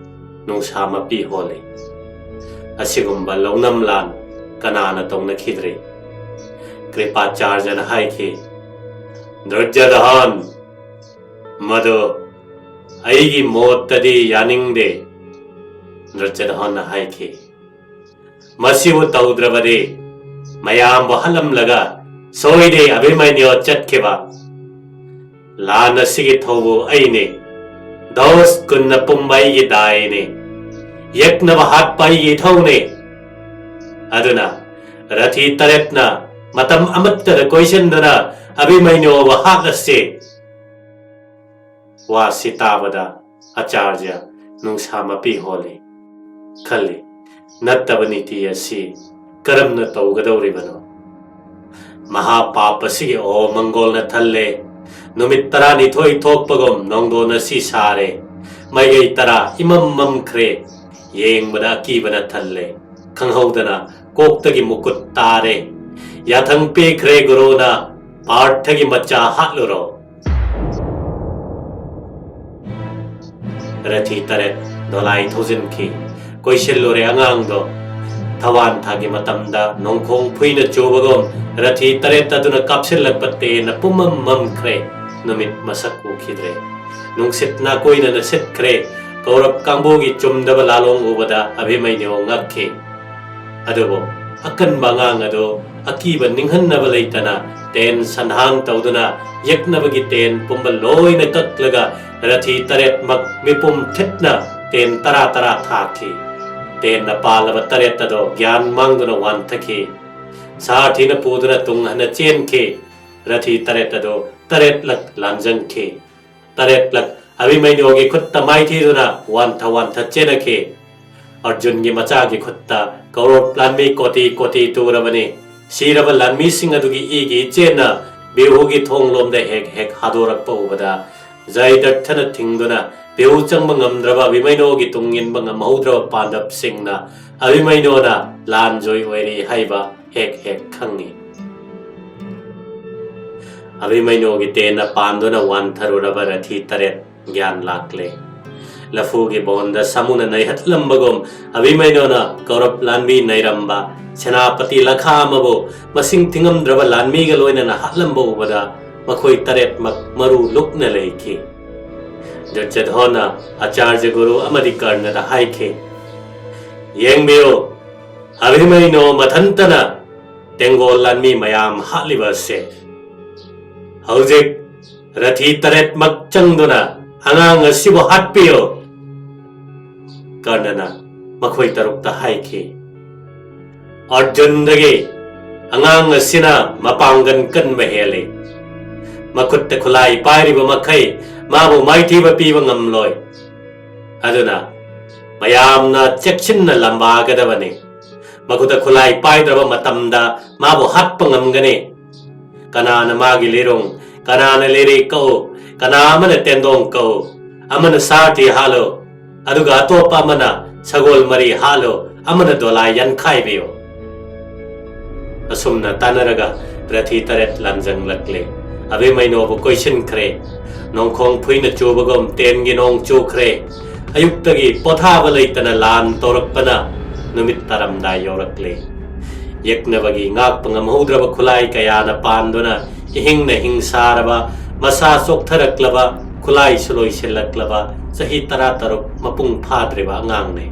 ꯅꯨꯡꯁꯥ ꯃꯄꯤ ꯍꯣꯜꯂꯤ꯫ ꯑꯁꯤꯒꯨꯝꯕ ꯂꯧꯅꯝ ꯂꯥꯟ ꯀꯅꯥꯅ ꯇꯧꯅꯈꯤꯗ꯭ꯔꯤ? ꯀ꯭ꯔꯤꯄꯥꯆꯥꯔꯖꯅ ꯍꯥꯏꯈꯤ, ꯗꯨꯔꯖꯣꯙꯟ, ꯃꯗꯨ ꯑꯩꯒꯤ ꯃꯣꯠꯇꯗꯤ ꯌꯥꯅꯤꯡꯗꯦ꯫ ꯗꯨꯔꯖꯣꯙꯟꯅ ꯍꯥꯏꯈꯤ, ꯃꯁꯤꯕꯨ ꯇꯧꯗ꯭ꯔꯕꯗꯤ ꯃꯌꯥꯝꯕꯨ ꯍꯥꯠꯂꯝꯂꯒ ꯁꯣꯏꯗꯦ ꯑꯚꯤꯃꯟꯌꯨ ꯆꯠꯈꯤꯕ꯫ ꯂꯥꯟ ꯑꯁꯤꯒꯤ ꯊꯧꯕꯨ ꯑꯩꯅꯤ꯫ ꯗꯣꯁ ꯀꯨꯟꯅ ꯄꯨꯝꯕ ꯑꯩꯒꯤ ꯗꯥꯏꯅꯤ꯫ ꯌꯦꯛꯅꯕ ꯍꯥꯠꯄ ꯑꯩꯒꯤ ꯏꯊꯧꯅꯤ꯫ ꯑꯗꯨꯅ ꯔꯊꯤ ꯇꯔꯦꯠꯅ ꯃꯇꯝ ꯑꯃꯠꯇꯗ ꯀꯣꯏꯁꯤꯟꯗꯨꯅ ꯑꯚꯤꯃꯟꯌꯨꯕꯨ ꯍꯥꯠꯂꯁꯤ꯫ ꯋꯥꯁꯤ ꯇꯥꯕꯗ ꯑꯆꯥꯔꯌ ꯅꯨꯡꯁꯥ ꯃꯄꯤ ꯍꯣꯜꯂꯤ꯫ ꯈꯜꯂꯤ, ꯅꯠꯇꯕ ꯅꯤꯇꯤ ꯑꯁꯤ ꯀꯔꯝꯅ ꯇꯧꯒꯗꯧꯔꯤꯕꯅꯣ? ꯃꯍꯥꯄꯥꯞ ꯑꯁꯤꯒꯤ ꯑꯣ ꯃꯪꯒꯣꯜꯅ ꯊꯜꯂꯦ꯫ ꯅꯨꯃꯤꯠ ꯇꯔꯥꯅꯤꯊꯣꯏ ꯊꯣꯛꯄꯒꯨꯝ ꯅꯣꯡꯗꯣꯟ ꯑꯁꯤ ꯁꯥꯔꯦ꯫ ꯃꯥꯏꯀꯩ ꯇꯔꯥ ꯏꯃꯝ ꯃꯝꯈ꯭ꯔꯦ꯫ ꯌꯦꯡꯕꯗ ꯑꯀꯤꯕꯅ ꯊꯜꯂꯦ꯫ ꯈꯪꯍꯧꯗꯅ ꯀꯣꯛꯇꯒꯤ ꯃꯨꯀꯨꯠ ꯇꯥꯔꯦ꯫ ꯌꯥꯊꯪ ꯄꯤꯈ꯭ꯔꯦ ꯒꯨꯔꯨꯅ, ꯄꯥꯔꯊꯒꯤ ꯃꯆꯥ ꯍꯥꯠꯂꯨꯔꯣ꯫ ꯔꯊꯤ ꯇꯔꯦꯠ ꯗꯣꯂꯥꯏ ꯊꯧꯖꯤꯟꯈꯤ꯫ ꯀꯣꯏꯁꯤꯜꯂꯨꯔꯦ ꯑꯉꯥꯡꯗꯣ꯫ ꯊꯋꯥꯟ ꯊꯥꯒꯤ ꯃꯇꯝꯗ ꯅꯣꯡꯈꯣꯡ ꯐꯨꯏꯅ ꯆꯨꯕꯒꯨꯝ ꯔꯊꯤ ꯇꯔꯦꯠ ꯑꯗꯨꯅ ꯀꯥꯞꯁꯤꯜꯂꯛꯄ ꯇꯦꯟꯅ ꯄꯨꯝꯃꯝ ꯃꯝꯈ꯭ꯔꯦ꯫ ꯅꯨꯃꯤꯠ ꯃꯁꯛ ꯎꯈꯤꯗ꯭ꯔꯦ꯫ ꯅꯨꯡꯁꯤꯠ ꯅꯥꯀꯣꯏꯅꯅ ꯁꯤꯠꯈ꯭ꯔꯦ꯫ ꯀꯧꯔꯕ ꯀꯥꯡꯕꯨꯒꯤ ꯆꯨꯝꯗꯕ ꯂꯥꯂꯣꯡ ꯎꯕꯗ ꯑꯚꯤꯃꯩꯅ꯭ꯌꯨ ꯉꯛꯈꯤ꯫ ꯑꯗꯨꯕꯨ ꯑꯀꯟꯕ ꯑꯉꯥꯡ ꯑꯗꯨ ꯑꯀꯤꯕ ꯅꯤꯡꯍꯟꯅꯕ ꯂꯩꯇꯅ ꯇꯦꯟ ꯁꯟꯍꯥꯡ ꯇꯧꯗꯨꯅ ꯌꯦꯛꯅꯕꯒꯤ ꯇꯦꯟ ꯄꯨꯝꯕ ꯂꯣꯏꯅ ꯀꯛꯂꯒ ꯔꯊꯤ ꯇꯔꯦꯠꯃꯛ ꯃꯤꯄꯨꯝ ꯊꯤꯠꯅ ꯇꯦꯟ ꯇꯔꯥ ꯇꯔꯥ ꯊꯥꯈꯤ꯫ ꯇꯦꯟꯅ ꯄꯥꯜꯂꯕ ꯇꯔꯦꯠ ꯑꯗꯣ ꯒ꯭ꯌꯥꯟ ꯃꯥꯡꯗꯨꯅ ꯋꯥꯟꯊꯈꯤ꯫ ꯁꯥꯔꯊꯤꯅ ꯄꯨꯗꯨꯅ ꯇꯨꯡ ꯍꯟꯅ ꯆꯦꯟꯈꯤ꯫ ꯔꯊꯤ ꯇꯔꯦꯠ ꯑꯗꯨ ꯇꯔꯦꯠꯂꯛ ꯂꯥꯟꯖꯪꯈꯤ꯫ ꯇꯔꯦꯠꯂꯛ ꯑꯚꯤꯃꯩꯅ꯭ꯌꯨꯒꯤ ꯈꯨꯠꯇ ꯃꯥꯏꯊꯤꯗꯨꯅ ꯋꯥꯟꯊ ꯋꯥꯟꯊ ꯆꯦꯟꯅꯈꯤ꯫ ꯑꯔꯖꯨꯟꯒꯤ ꯃꯆꯥꯒꯤ ꯈꯨꯠꯇ ꯀꯧꯔꯕ ꯂꯥꯟꯃꯤ ꯀꯣꯇꯤ ꯀꯣꯇꯤ ꯇꯨꯔꯕꯅꯤ꯫ ꯁꯤꯔꯕ ꯂꯥꯟꯃꯤꯁꯤꯡ ꯑꯗꯨꯒꯤ ꯏꯒꯤ ꯏꯆꯦꯟꯅ ꯕꯤꯍꯨꯒꯤ ꯊꯣꯡꯂꯣꯝꯗ ꯍꯦꯛ ꯍꯦꯛ ꯍꯥꯗꯣꯔꯛꯄ ꯎꯕꯗ ꯖꯌꯗ꯭ꯔꯊꯅ ꯊꯤꯡꯗꯨꯅ ꯕꯤꯍꯨ ꯆꯪꯕ ꯉꯝꯗ꯭ꯔꯕ ꯑꯚꯤꯃꯩꯅꯣꯒꯤ ꯇꯨꯡ ꯏꯟꯕ ꯉꯝꯍꯧꯗ꯭ꯔꯕ ꯄꯥꯟꯗꯕꯁꯤꯡꯅ ꯑꯚꯤꯃꯩꯅꯣꯅ ꯂꯥꯟꯖꯣꯏ ꯑꯣꯏꯔꯤ ꯍꯥꯏꯕ ꯍꯦꯛ ꯍꯦꯛ ꯈꯪꯉꯤ꯫ ꯑꯚꯤꯃꯩꯅꯣꯒꯤ ꯇꯦꯟꯅ ꯄꯥꯟꯗꯨꯅ ꯋꯥꯟꯊꯔꯨꯔꯕ ꯔꯊꯤ ꯇꯔꯦꯠ ꯒ꯭ꯌꯥꯟ ꯂꯥꯛꯂꯦ꯫ ꯂꯐꯨꯒꯤ ꯕꯣꯟꯗ ꯁꯥꯃꯨꯅ ꯅꯩꯍꯠꯂꯝꯕꯒꯨꯝ ꯑꯚꯤꯃꯩꯅꯣꯅ ꯀꯧꯔꯞ ꯂꯥꯟꯃꯤ ꯅꯩꯔꯝꯕ ꯁꯦꯅꯥꯄꯇꯤ ꯂꯈꯥ ꯑꯃꯕꯨ ꯃꯁꯤꯡ ꯊꯤꯉꯝꯗ꯭ꯔꯕ ꯂꯥꯟꯃꯤꯒ ꯂꯣꯏꯅꯅ ꯍꯥꯠꯂꯝꯕ ꯎꯕꯗ ꯃꯈꯣꯏ ꯇꯔꯦꯠꯃꯛ ꯃꯔꯨ ꯂꯨꯛꯅ ꯂꯩꯈꯤ꯫ ꯗꯨꯔꯖꯙꯣꯟꯅ ꯑꯆꯥꯔꯖ ꯒꯨꯔꯨ ꯑꯃꯗꯤ ꯀꯔꯅꯗ ꯍꯥꯏꯈꯤ, "ꯌꯦꯡꯕꯤꯌꯨ, ꯑꯚꯤꯃꯩꯅꯣ ꯃꯊꯟꯇꯅ ꯇꯦꯡꯒꯣꯜ ꯂꯥꯟꯃꯤ ꯃꯌꯥꯝ ꯍꯥꯠꯂꯤꯕ ꯑꯁꯦ꯫ ꯍꯧꯖꯤꯛ ꯔꯊꯤ ꯇꯔꯦꯠꯃꯛ ꯆꯪꯗꯨꯅ ꯑꯉꯥꯡ ꯑꯁꯤꯕꯨ ꯍꯥꯠꯄꯤꯌꯨ!" ꯀꯔꯅꯅ ꯃꯈꯣꯏ ꯇꯔꯨꯛꯇ ꯍꯥꯏꯈꯤ, "ꯑꯔꯖꯨꯟꯗꯒꯤ ꯑꯉꯥꯡ ꯑꯁꯤꯅ ꯃꯄꯥꯡꯒꯜ ꯀꯟꯕ ꯍꯦꯜꯂꯤ꯫ ꯃꯈꯨꯠꯇ ꯈꯨꯠꯂꯥꯏ ꯄꯥꯏꯔꯤꯕ ꯃꯈꯩ ꯃꯥꯕꯨ ꯃꯥꯏꯊꯤꯕ ꯄꯤꯕ ꯉꯝꯂꯣꯏ꯫ ꯑꯗꯨꯅ ꯃꯌꯥꯝꯅ ꯆꯦꯛꯁꯤꯟꯅ ꯂꯝꯕꯥꯒꯗꯕꯅꯤ꯫ ꯃꯈꯨꯠꯇ ꯈꯨꯠꯂꯥꯏ ꯄꯥꯏꯗ꯭ꯔꯕ ꯃꯇꯝꯗ ꯃꯥꯕꯨ ꯍꯥꯠꯄ ꯉꯝꯒꯅꯤ꯫ ꯀꯅꯥꯅ ꯃꯥꯒꯤ ꯂꯤꯔꯨꯡ, ꯀꯅꯥꯅ ꯂꯤꯔꯤ ꯀꯛꯎ, ꯀꯅꯥ ꯑꯃꯅ ꯇꯦꯟꯗꯣꯡ ꯀꯛꯎ, ꯑꯃꯅ ꯁꯥꯔꯊꯤ ꯍꯥꯠꯂꯨ, ꯑꯗꯨꯒ ꯑꯇꯣꯞꯄ ꯑꯃꯅ ꯁꯒꯣꯜ ꯃꯔꯤ ꯍꯥꯠꯂꯨ, ꯑꯃꯅ ꯗꯣꯂꯥꯏ ꯌꯥꯟꯈꯥꯏꯕꯤꯌꯨ?" ꯑꯁꯨꯝꯅ ꯇꯥꯟꯅꯔꯒ ꯔꯊꯤ ꯇꯔꯦꯠ ꯂꯥꯟꯖꯪꯂꯛꯂꯦ꯫ ꯑꯚꯤꯃꯩꯅꯣꯕꯨ ꯀꯣꯏꯁꯤꯟꯈ꯭ꯔꯦ꯫ ꯅꯣꯡꯈꯣꯡ ꯐꯨꯏꯅ ꯆꯨꯕꯒꯨꯝ ꯇꯦꯟꯒꯤ ꯅꯣꯡ ꯆꯨꯈ꯭ꯔꯦ꯫ ꯑꯌꯨꯛꯇꯒꯤ ꯄꯣꯊꯥꯕ ꯂꯩꯇꯅ ꯂꯥꯟ ꯇꯧꯔꯛꯄꯅ ꯅꯨꯃꯤꯠ ꯇꯥꯔꯝꯗꯥꯏ ꯌꯧꯔꯛꯂꯦ꯫ ꯌꯦꯛꯅꯕꯒꯤ ꯉꯥꯛꯄ ꯉꯝꯍꯧꯗ꯭ꯔꯕ ꯈꯨꯠꯂꯥꯏ ꯀꯌꯥꯅ ꯄꯥꯟꯗꯨꯅ ꯏꯍꯤꯡꯅ ꯍꯤꯡꯁꯥꯔꯕ, ꯃꯁꯥ ꯆꯣꯛꯊꯔꯛꯂꯕ, ꯈꯨꯠꯂꯥꯏꯁꯨ ꯂꯣꯏꯁꯤꯜꯂꯛꯂꯕ ꯆꯍꯤ ꯇꯔꯥ ꯇꯔꯨꯛ ꯃꯄꯨꯡ ꯐꯥꯗ꯭ꯔꯤꯕ ꯑꯉꯥꯡꯅꯤ꯫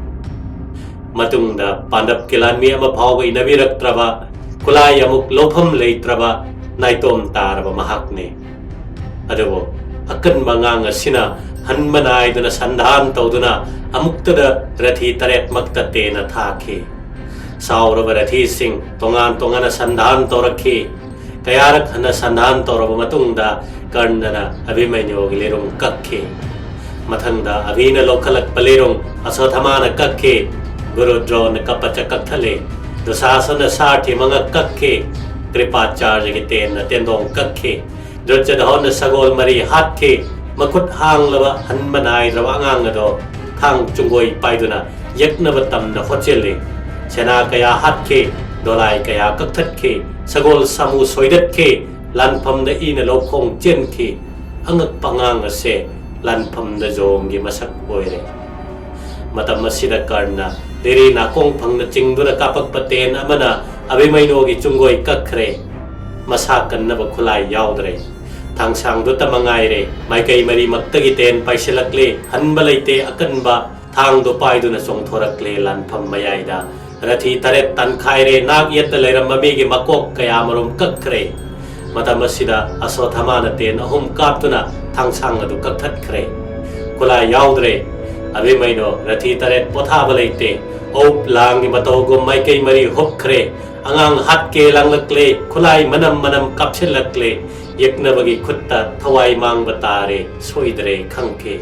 ꯃꯇꯨꯡꯗ ꯄꯥꯟꯗꯕꯀꯤ ꯂꯥꯟꯃꯤ ꯑꯃ ꯐꯥꯎꯕ ꯏꯟꯅꯕꯤꯔꯛꯇ꯭ꯔꯕ, ꯈꯨꯠꯂꯥꯏ ꯑꯃꯨꯛ ꯂꯧꯐꯝ ꯂꯩꯇ꯭ꯔꯕ, ꯅꯥꯏꯇꯣꯝ ꯇꯥꯔꯕ ꯃꯍꯥꯛꯅꯤ꯫ ꯑꯗꯨꯕꯨ ꯑꯀꯟꯕ ꯑꯉꯥꯡ ꯑꯁꯤꯅ ꯍꯟꯕ ꯅꯥꯏꯗꯅ ꯁꯟꯗꯥꯟ ꯇꯧꯗꯨꯅ ꯑꯃꯨꯛꯇꯗ ꯔꯊꯤ ꯇꯔꯦꯠꯃꯛꯇ ꯇꯦꯟꯅ ꯊꯥꯈꯤ꯫ ꯁꯥꯎꯔꯕ ꯔꯊꯤꯁꯤꯡ ꯇꯣꯉꯥꯟ ꯇꯣꯉꯥꯟꯅ ꯁꯟꯗꯥꯟ ꯇꯧꯔꯛꯈꯤ꯫ ꯀꯌꯥꯔꯛ ꯍꯟꯅ ꯁꯟꯗꯥꯟ ꯇꯧꯔꯕ ꯃꯇꯨꯡꯗ ꯀꯔꯅꯅ ꯑꯚꯤꯃꯩꯅ꯭ꯌꯨꯒꯤ ꯂꯤꯔꯨꯡ ꯀꯛꯈꯤ꯫ ꯃꯊꯪꯗ ꯑꯚꯤꯅ ꯂꯧꯈꯠꯂꯛꯄ ꯂꯤꯔꯨꯡ ꯑꯁꯣꯊꯃꯥꯅ ꯀꯛꯈꯤ꯫ ꯒꯨꯔꯨ ꯗ꯭ꯔꯣꯅ ꯀꯄꯆ ꯀꯛꯊꯠꯂꯤ꯫ ꯗꯨꯁꯥꯁꯅ ꯁꯥꯔꯊꯤ ꯃꯉꯛ ꯀꯛꯈꯤ꯫ ꯀ꯭ꯔꯤꯄꯥꯆꯥꯔꯌꯒꯤ ꯇꯦꯟꯅ ꯇꯦꯟꯗꯣꯡ ꯀꯛꯈꯤ꯫ ꯗꯨꯔꯖꯣꯙꯣꯟꯅ ꯁꯒꯣꯜ ꯃꯔꯤ ꯍꯥꯠꯈꯤ꯫ ꯃꯈꯨꯠ ꯍꯥꯡꯂꯕ ꯍꯟꯕ ꯅꯥꯏꯗ꯭ꯔꯕ ꯑꯉꯥꯡ ꯑꯗꯣ ꯊꯥꯡ ꯆꯨꯡꯒꯣꯏ ꯄꯥꯏꯗꯨꯅ ꯌꯦꯛꯅꯕ ꯇꯝꯅ ꯍꯣꯠꯆꯤꯜꯂꯤ꯫ ꯁꯦꯅꯥ ꯀꯌꯥ ꯍꯥꯠꯈꯤ, ꯗꯣꯂꯥꯏ ꯀꯌꯥ ꯀꯛꯊꯠꯈꯤ, ꯁꯒꯣꯜ ꯁꯥꯃꯨ ꯁꯣꯏꯗꯠꯈꯤ, ꯂꯥꯟꯐꯝꯗ ꯏꯅ ꯂꯧꯈꯣꯡ ꯆꯦꯟꯈꯤ꯫ ꯑꯉꯛꯄ ꯑꯉꯥꯡ ꯑꯁꯦ ꯂꯥꯟꯐꯝꯗ ꯖꯣꯡꯒꯤ ꯃꯁꯛ ꯑꯣꯏꯔꯦ꯫ ꯃꯇꯝ ꯑꯁꯤꯗ ꯀꯔꯅ ꯂꯤꯔꯤ ꯅꯥꯀꯣꯡ ꯐꯪꯅ ꯆꯤꯡꯗꯨꯅ ꯀꯥꯞꯄꯛꯄ ꯇꯦꯟ ꯑꯃꯅ ꯑꯚꯤꯃꯩꯅꯣꯒꯤ ꯆꯨꯡꯒꯣꯏ ꯀꯛꯈ꯭ꯔꯦ꯫ ꯃꯁꯥ ꯀꯟꯅꯕ ꯈꯨꯠꯂꯥꯏ ꯌꯥꯎꯗ꯭ꯔꯦ꯫ ꯊꯥꯡꯁꯥꯡꯗꯨꯇ ꯃꯉꯥꯏꯔꯦ꯫ ꯃꯥꯏꯀꯩ ꯃꯔꯤꯃꯛꯇꯒꯤ ꯇꯦꯟ ꯄꯥꯏꯁꯤꯜꯂꯛꯂꯦ꯫ ꯍꯟꯕ ꯂꯩꯇꯦ꯫ ꯑꯀꯟꯕ ꯊꯥꯡꯗꯣ ꯄꯥꯏꯗꯨꯅ ꯆꯣꯡꯊꯣꯔꯛꯂꯦ ꯂꯥꯟꯐꯝ ꯃꯌꯥꯏꯗ꯫ ꯔꯊꯤ ꯇꯔꯦꯠ ꯇꯥꯟꯈꯥꯏꯔꯦ꯫ ꯅꯥꯛ ꯌꯦꯠꯇ ꯂꯩꯔꯝꯕ ꯃꯤꯒꯤ ꯃꯀꯣꯛ ꯀꯌꯥꯃꯔꯨꯝ ꯀꯛꯈ꯭ꯔꯦ꯫ ꯃꯇꯝ ꯑꯁꯤꯗ ꯑꯁꯣꯊꯥꯃꯥꯅ ꯇꯦꯟ ꯑꯍꯨꯝ ꯀꯥꯞꯇꯨꯅ ꯊꯥꯡꯁꯥꯡ ꯑꯗꯨ ꯀꯛꯊꯠꯈ꯭ꯔꯦ꯫ ꯈꯨꯠꯂꯥꯏ ꯌꯥꯎꯗ꯭ꯔꯦ꯫ ꯑꯚꯤꯃꯩꯅꯣ ꯔꯊꯤ ꯇꯔꯦꯠ ꯄꯣꯊꯥꯕ ꯂꯩꯇꯦ꯫ ꯑꯣꯛ ꯂꯥꯡꯒꯤ ꯃꯇꯧꯒꯨꯝ ꯃꯥꯏꯀꯩ ꯃꯔꯤ ꯍꯨꯞꯈ꯭ꯔꯦ꯫ ꯑꯉꯥꯡ ꯍꯥꯠꯀꯦ ꯂꯥꯡꯂꯛꯂꯦ꯫ ꯈꯨꯠꯂꯥꯏ ꯃꯅꯝ ꯃꯅꯝ ꯀꯥꯞꯁꯤꯜꯂꯛꯂꯦ꯫ ꯌꯦꯛꯅꯕꯒꯤ ꯈꯨꯠꯇ ꯊꯋꯥꯏ ꯃꯥꯡꯕ ꯇꯥꯔꯦ꯫ ꯁꯣꯏꯗ꯭ꯔꯦ ꯈꯪꯈꯤ꯫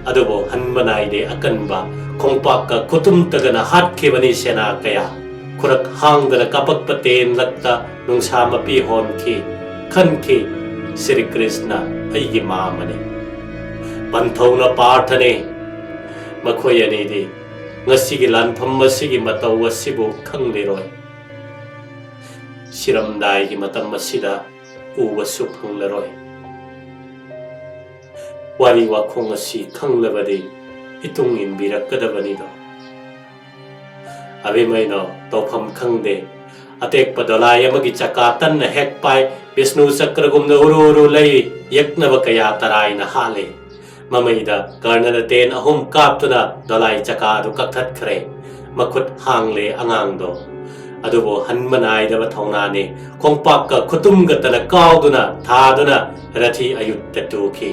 ꯑꯗꯨꯕꯨ ꯍꯟꯕ ꯅꯥꯏꯗꯦ ꯑꯀꯟꯕ ꯈꯣꯡꯄꯥꯛꯀ ꯈꯨꯇꯨꯝꯇꯒꯅ ꯍꯥꯠꯈꯤꯕꯅꯤ ꯁꯦꯅꯥ ꯀꯌꯥ꯫ ꯈꯨꯔꯛ ꯍꯥꯡꯗꯅ ꯀꯥꯞꯄꯛꯄ ꯇꯦꯟꯂꯛꯇ ꯅꯨꯡꯁꯥ ꯃꯄꯤ ꯍꯣꯟꯈꯤ꯫ ꯈꯟꯈꯤ, ꯁ꯭ꯔꯤ ꯀ꯭ꯔꯤꯁꯅ ꯑꯩꯒꯤ ꯃꯥꯝꯃꯅꯤ꯫ ꯄꯟꯊꯧꯅ ꯄꯥꯔꯊꯅꯤ꯫ ꯃꯈꯣꯏ ꯑꯅꯤꯗꯤ ꯉꯁꯤꯒꯤ ꯂꯥꯟꯐꯝ ꯑꯁꯤꯒꯤ ꯃꯇꯧ ꯑꯁꯤꯕꯨ ꯈꯪꯂꯤꯔꯣꯏ꯫ ꯁꯤꯔꯝꯗꯥꯏꯒꯤ ꯃꯇꯝ ꯑꯁꯤꯗ ꯎꯕꯁꯨ ꯐꯪꯂꯔꯣꯏ꯫ ꯋꯥꯔꯤ ꯋꯥꯈꯣꯡ ꯑꯁꯤ ꯈꯪꯂꯕꯗꯤ ꯏꯇꯨꯡ ꯏꯟꯕꯤꯔꯛꯀꯗꯕꯅꯤꯗꯣ꯫ ꯑꯕꯦꯝꯃꯩꯅꯣ ꯇꯧꯐꯝ ꯈꯪꯗꯦ꯫ ꯑꯇꯦꯛꯄ ꯗꯣꯂꯥꯏ ꯑꯃꯒꯤ ꯆꯀꯥ ꯇꯟꯅ ꯍꯦꯛ ꯄꯥꯏ, ꯕꯤꯁꯅꯨ ꯆꯀ꯭ꯔꯒꯨꯝꯅ ꯎꯔꯨ ꯎꯔꯨ ꯂꯩ, ꯌꯦꯛꯅꯕ ꯀꯌꯥ ꯇꯔꯥꯏꯅ ꯍꯥꯠꯂꯦ꯫ ꯃꯃꯩꯗ ꯀꯔꯅꯅ ꯇꯦꯟ ꯑꯍꯨꯝ ꯀꯥꯞꯇꯨꯅ ꯗꯣꯂꯥꯏ ꯆꯀꯥ ꯑꯗꯨ ꯀꯛꯊꯠꯈ꯭ꯔꯦ꯫ ꯃꯈꯨꯠ ꯍꯥꯡꯂꯦ ꯑꯉꯥꯡꯗꯣ꯫ ꯑꯗꯨꯕꯨ ꯍꯟꯕ ꯅꯥꯏꯗꯕ ꯊꯧꯅꯥꯅꯤ꯫ ꯈꯣꯡꯄꯥꯛꯀ ꯈꯨꯇꯨꯝꯒꯇꯅ ꯀꯥꯎꯗꯨꯅ ꯊꯥꯗꯨꯅ ꯔꯊꯤ ꯑꯌꯨꯠꯇ ꯇꯨꯈꯤ꯫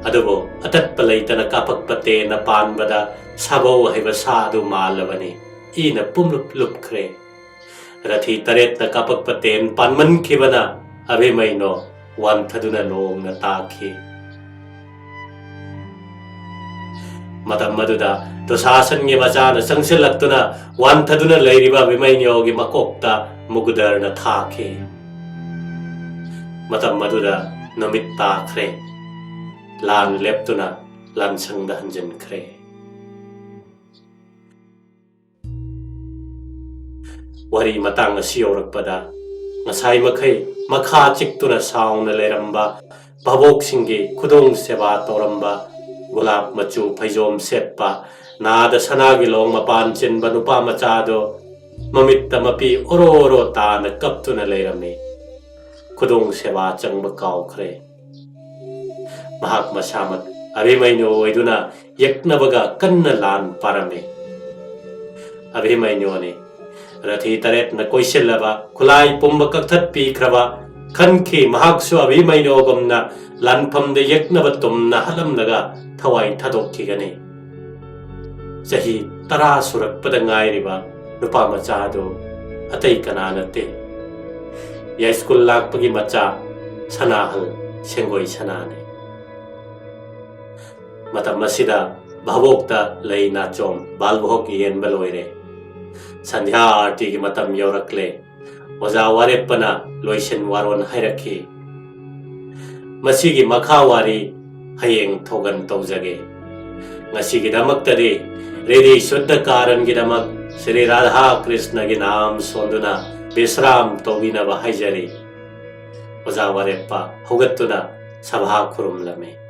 ꯑꯗꯨꯕꯨ ꯑꯇꯠꯄ ꯂꯩꯇꯅ ꯀꯥꯞꯄꯛꯄ ꯇꯦꯟꯅ ꯄꯥꯟꯕꯗ ꯁꯥꯕꯧ ꯍꯥꯏꯕ ꯁꯥ ꯑꯗꯨ ꯃꯥꯜꯂꯕꯅꯤ꯫ ꯏꯅ ꯄꯨꯝꯂꯨꯞ ꯂꯨꯞꯈ꯭ꯔꯦ꯫ ꯔꯊꯤ ꯇꯔꯦꯠꯅ ꯀꯥꯞꯄꯛꯄ ꯇꯦꯟ ꯄꯥꯟꯃꯟꯈꯤꯕꯅ ꯑꯕꯦꯝꯃꯩꯅꯣ ꯋꯥꯟꯊꯗꯨꯅ ꯂꯣꯡꯅ ꯇꯥꯈꯤ꯫ ꯃꯇꯝ ꯑꯗꯨꯗ ꯗꯨꯁꯥꯁꯟꯒꯤ ꯃꯆꯥꯅ ꯆꯪꯁꯤꯜꯂꯛꯇꯨꯅ ꯋꯥꯟꯊꯗꯨꯅ ꯂꯩꯔꯤꯕ ꯑꯚꯤꯃꯩꯅ꯭ꯌꯣꯒꯤ ꯃꯀꯣꯛꯇ ꯃꯨꯒꯨꯗꯔꯅ ꯊꯥꯈꯤ꯫ ꯃꯇꯝ ꯑꯗꯨꯗ ꯅꯨꯃꯤꯠ ꯇꯥꯈ꯭ꯔꯦ꯫ ꯂꯥꯟ ꯂꯦꯞꯇꯨꯅ ꯂꯥꯟꯁꯪꯗ ꯍꯟꯖꯤꯟꯈ꯭ꯔꯦ꯫ ꯋꯥꯔꯤ ꯃꯇꯥꯡ ꯑꯁꯤ ꯌꯧꯔꯛꯄꯗ ꯉꯁꯥꯏ ꯃꯈꯩ ꯃꯈꯥ ꯆꯤꯛꯇꯨꯅ ꯁꯥꯎꯅ ꯂꯩꯔꯝꯕ ꯚꯥꯕꯣꯛꯁꯤꯡꯒꯤ ꯈꯨꯗꯣꯡ ꯁꯦꯕꯥ ꯇꯧꯔꯝꯕ, ꯒꯨꯂꯥꯞ ꯃꯆꯨ ꯐꯩꯖꯣꯝ ꯁꯦꯠꯄ, ꯅꯥꯗ ꯁꯅꯥꯒꯤ ꯂꯣꯡ ꯃꯄꯥꯟ ꯆꯤꯟꯕ ꯅꯨꯄꯥ ꯃꯆꯥꯗꯣ ꯃꯃꯤꯠꯇ ꯃꯄꯤ ꯑꯣꯔꯣ ꯑꯣꯔꯣ ꯇꯥꯅ ꯀꯞꯇꯨꯅ ꯂꯩꯔꯝꯃꯤ꯫ ꯈꯨꯗꯣꯡ ꯁꯦꯕꯥ ꯆꯪꯕ ꯀꯥꯎꯈ꯭ꯔꯦ꯫ ꯃꯍꯥꯛ ꯃꯁꯥꯃꯛ ꯑꯚꯤꯃꯩꯅ꯭ꯌꯨ ꯑꯣꯏꯗꯨꯅ ꯌꯦꯛꯅꯕꯒ ꯀꯟꯅ ꯂꯥꯟ ꯄꯥꯔꯝꯃꯤ꯫ ꯑꯚꯤꯃꯩꯅ꯭ꯌꯨꯅꯤ꯫ ꯔꯊꯤ ꯇꯔꯦꯠꯅ ꯀꯣꯏꯁꯤꯜꯂꯕ, ꯈꯨꯂꯥꯏ ꯄꯨꯝꯕ ꯀꯛꯊꯠꯄꯤꯈ꯭ꯔꯕ, ꯈꯟꯈꯤ ꯃꯍꯥꯛꯁꯨ ꯑꯚꯤꯃꯩꯅ꯭ꯌꯨꯒꯨꯝꯅ ꯂꯥꯟꯐꯝꯗ ꯌꯦꯛꯅꯕ ꯇꯨꯝꯅ ꯍꯥꯠꯂꯝꯂꯒ ꯊꯋꯥꯏ ꯊꯥꯗꯣꯛꯈꯤꯒꯅꯤ꯫ ꯆꯍꯤ ꯇꯔꯥ ꯁꯨꯔꯛꯄꯗ ꯉꯥꯏꯔꯤꯕ ꯅꯨꯄꯥ ꯃꯆꯥ ꯑꯗꯨ ꯑꯇꯩ ꯀꯅꯥ ꯅꯠꯇꯦ, ꯌꯥꯏꯁ꯭ꯀꯨꯜ ꯂꯥꯛꯄꯒꯤ ꯃꯆꯥ ꯁꯅꯥꯍꯜ ꯁꯦꯡꯒꯣꯏ ꯁꯅꯥꯅꯤ꯫ ꯃꯇꯝ ꯑꯁꯤꯗ ꯚꯥꯕꯣꯛꯇ ꯂꯩ ꯅꯥꯆꯣꯝ ꯕꯥꯜ ꯚꯣꯒ ꯌꯦꯟꯕ ꯂꯣꯏꯔꯦ꯫ ꯁꯟꯙ꯭ꯌꯥ ꯑꯥꯔꯇꯤꯒꯤ ꯃꯇꯝ ꯌꯧꯔꯛꯂꯦ꯫ ꯑꯣꯖꯥ ꯋꯥꯔꯦꯞꯄꯅ ꯂꯣꯏꯁꯤꯟ ꯋꯥꯔꯣꯟ ꯍꯥꯏꯔꯛꯈꯤ꯫ ꯃꯁꯤꯒꯤ ꯃꯈꯥ ꯋꯥꯔꯤ ꯍꯌꯦꯡ ꯊꯧꯒꯟ ꯇꯧꯖꯒꯦ꯫ ꯉꯁꯤꯒꯤꯗꯃꯛꯇꯗꯤ ꯔꯤꯙꯤ ꯁꯨꯗ꯭ꯙ ꯀꯥꯔꯟꯒꯤꯗꯃꯛ ꯁ꯭ꯔꯤ ꯔꯥꯙꯥ ꯀ꯭ꯔꯤꯁꯅꯒꯤ ꯅꯥꯝ ꯁꯣꯟꯗꯨꯅ ꯕꯤꯁ꯭ꯔꯥꯝ ꯇꯧꯕꯤꯅꯕ ꯍꯥꯏꯖꯔꯤ꯫ ꯑꯣꯖꯥ ꯋꯥꯔꯦꯞꯄ ꯍꯧꯒꯠꯇꯨꯅ ꯁꯚꯥ ꯈꯨꯔꯨꯝꯂꯝꯃꯤ꯫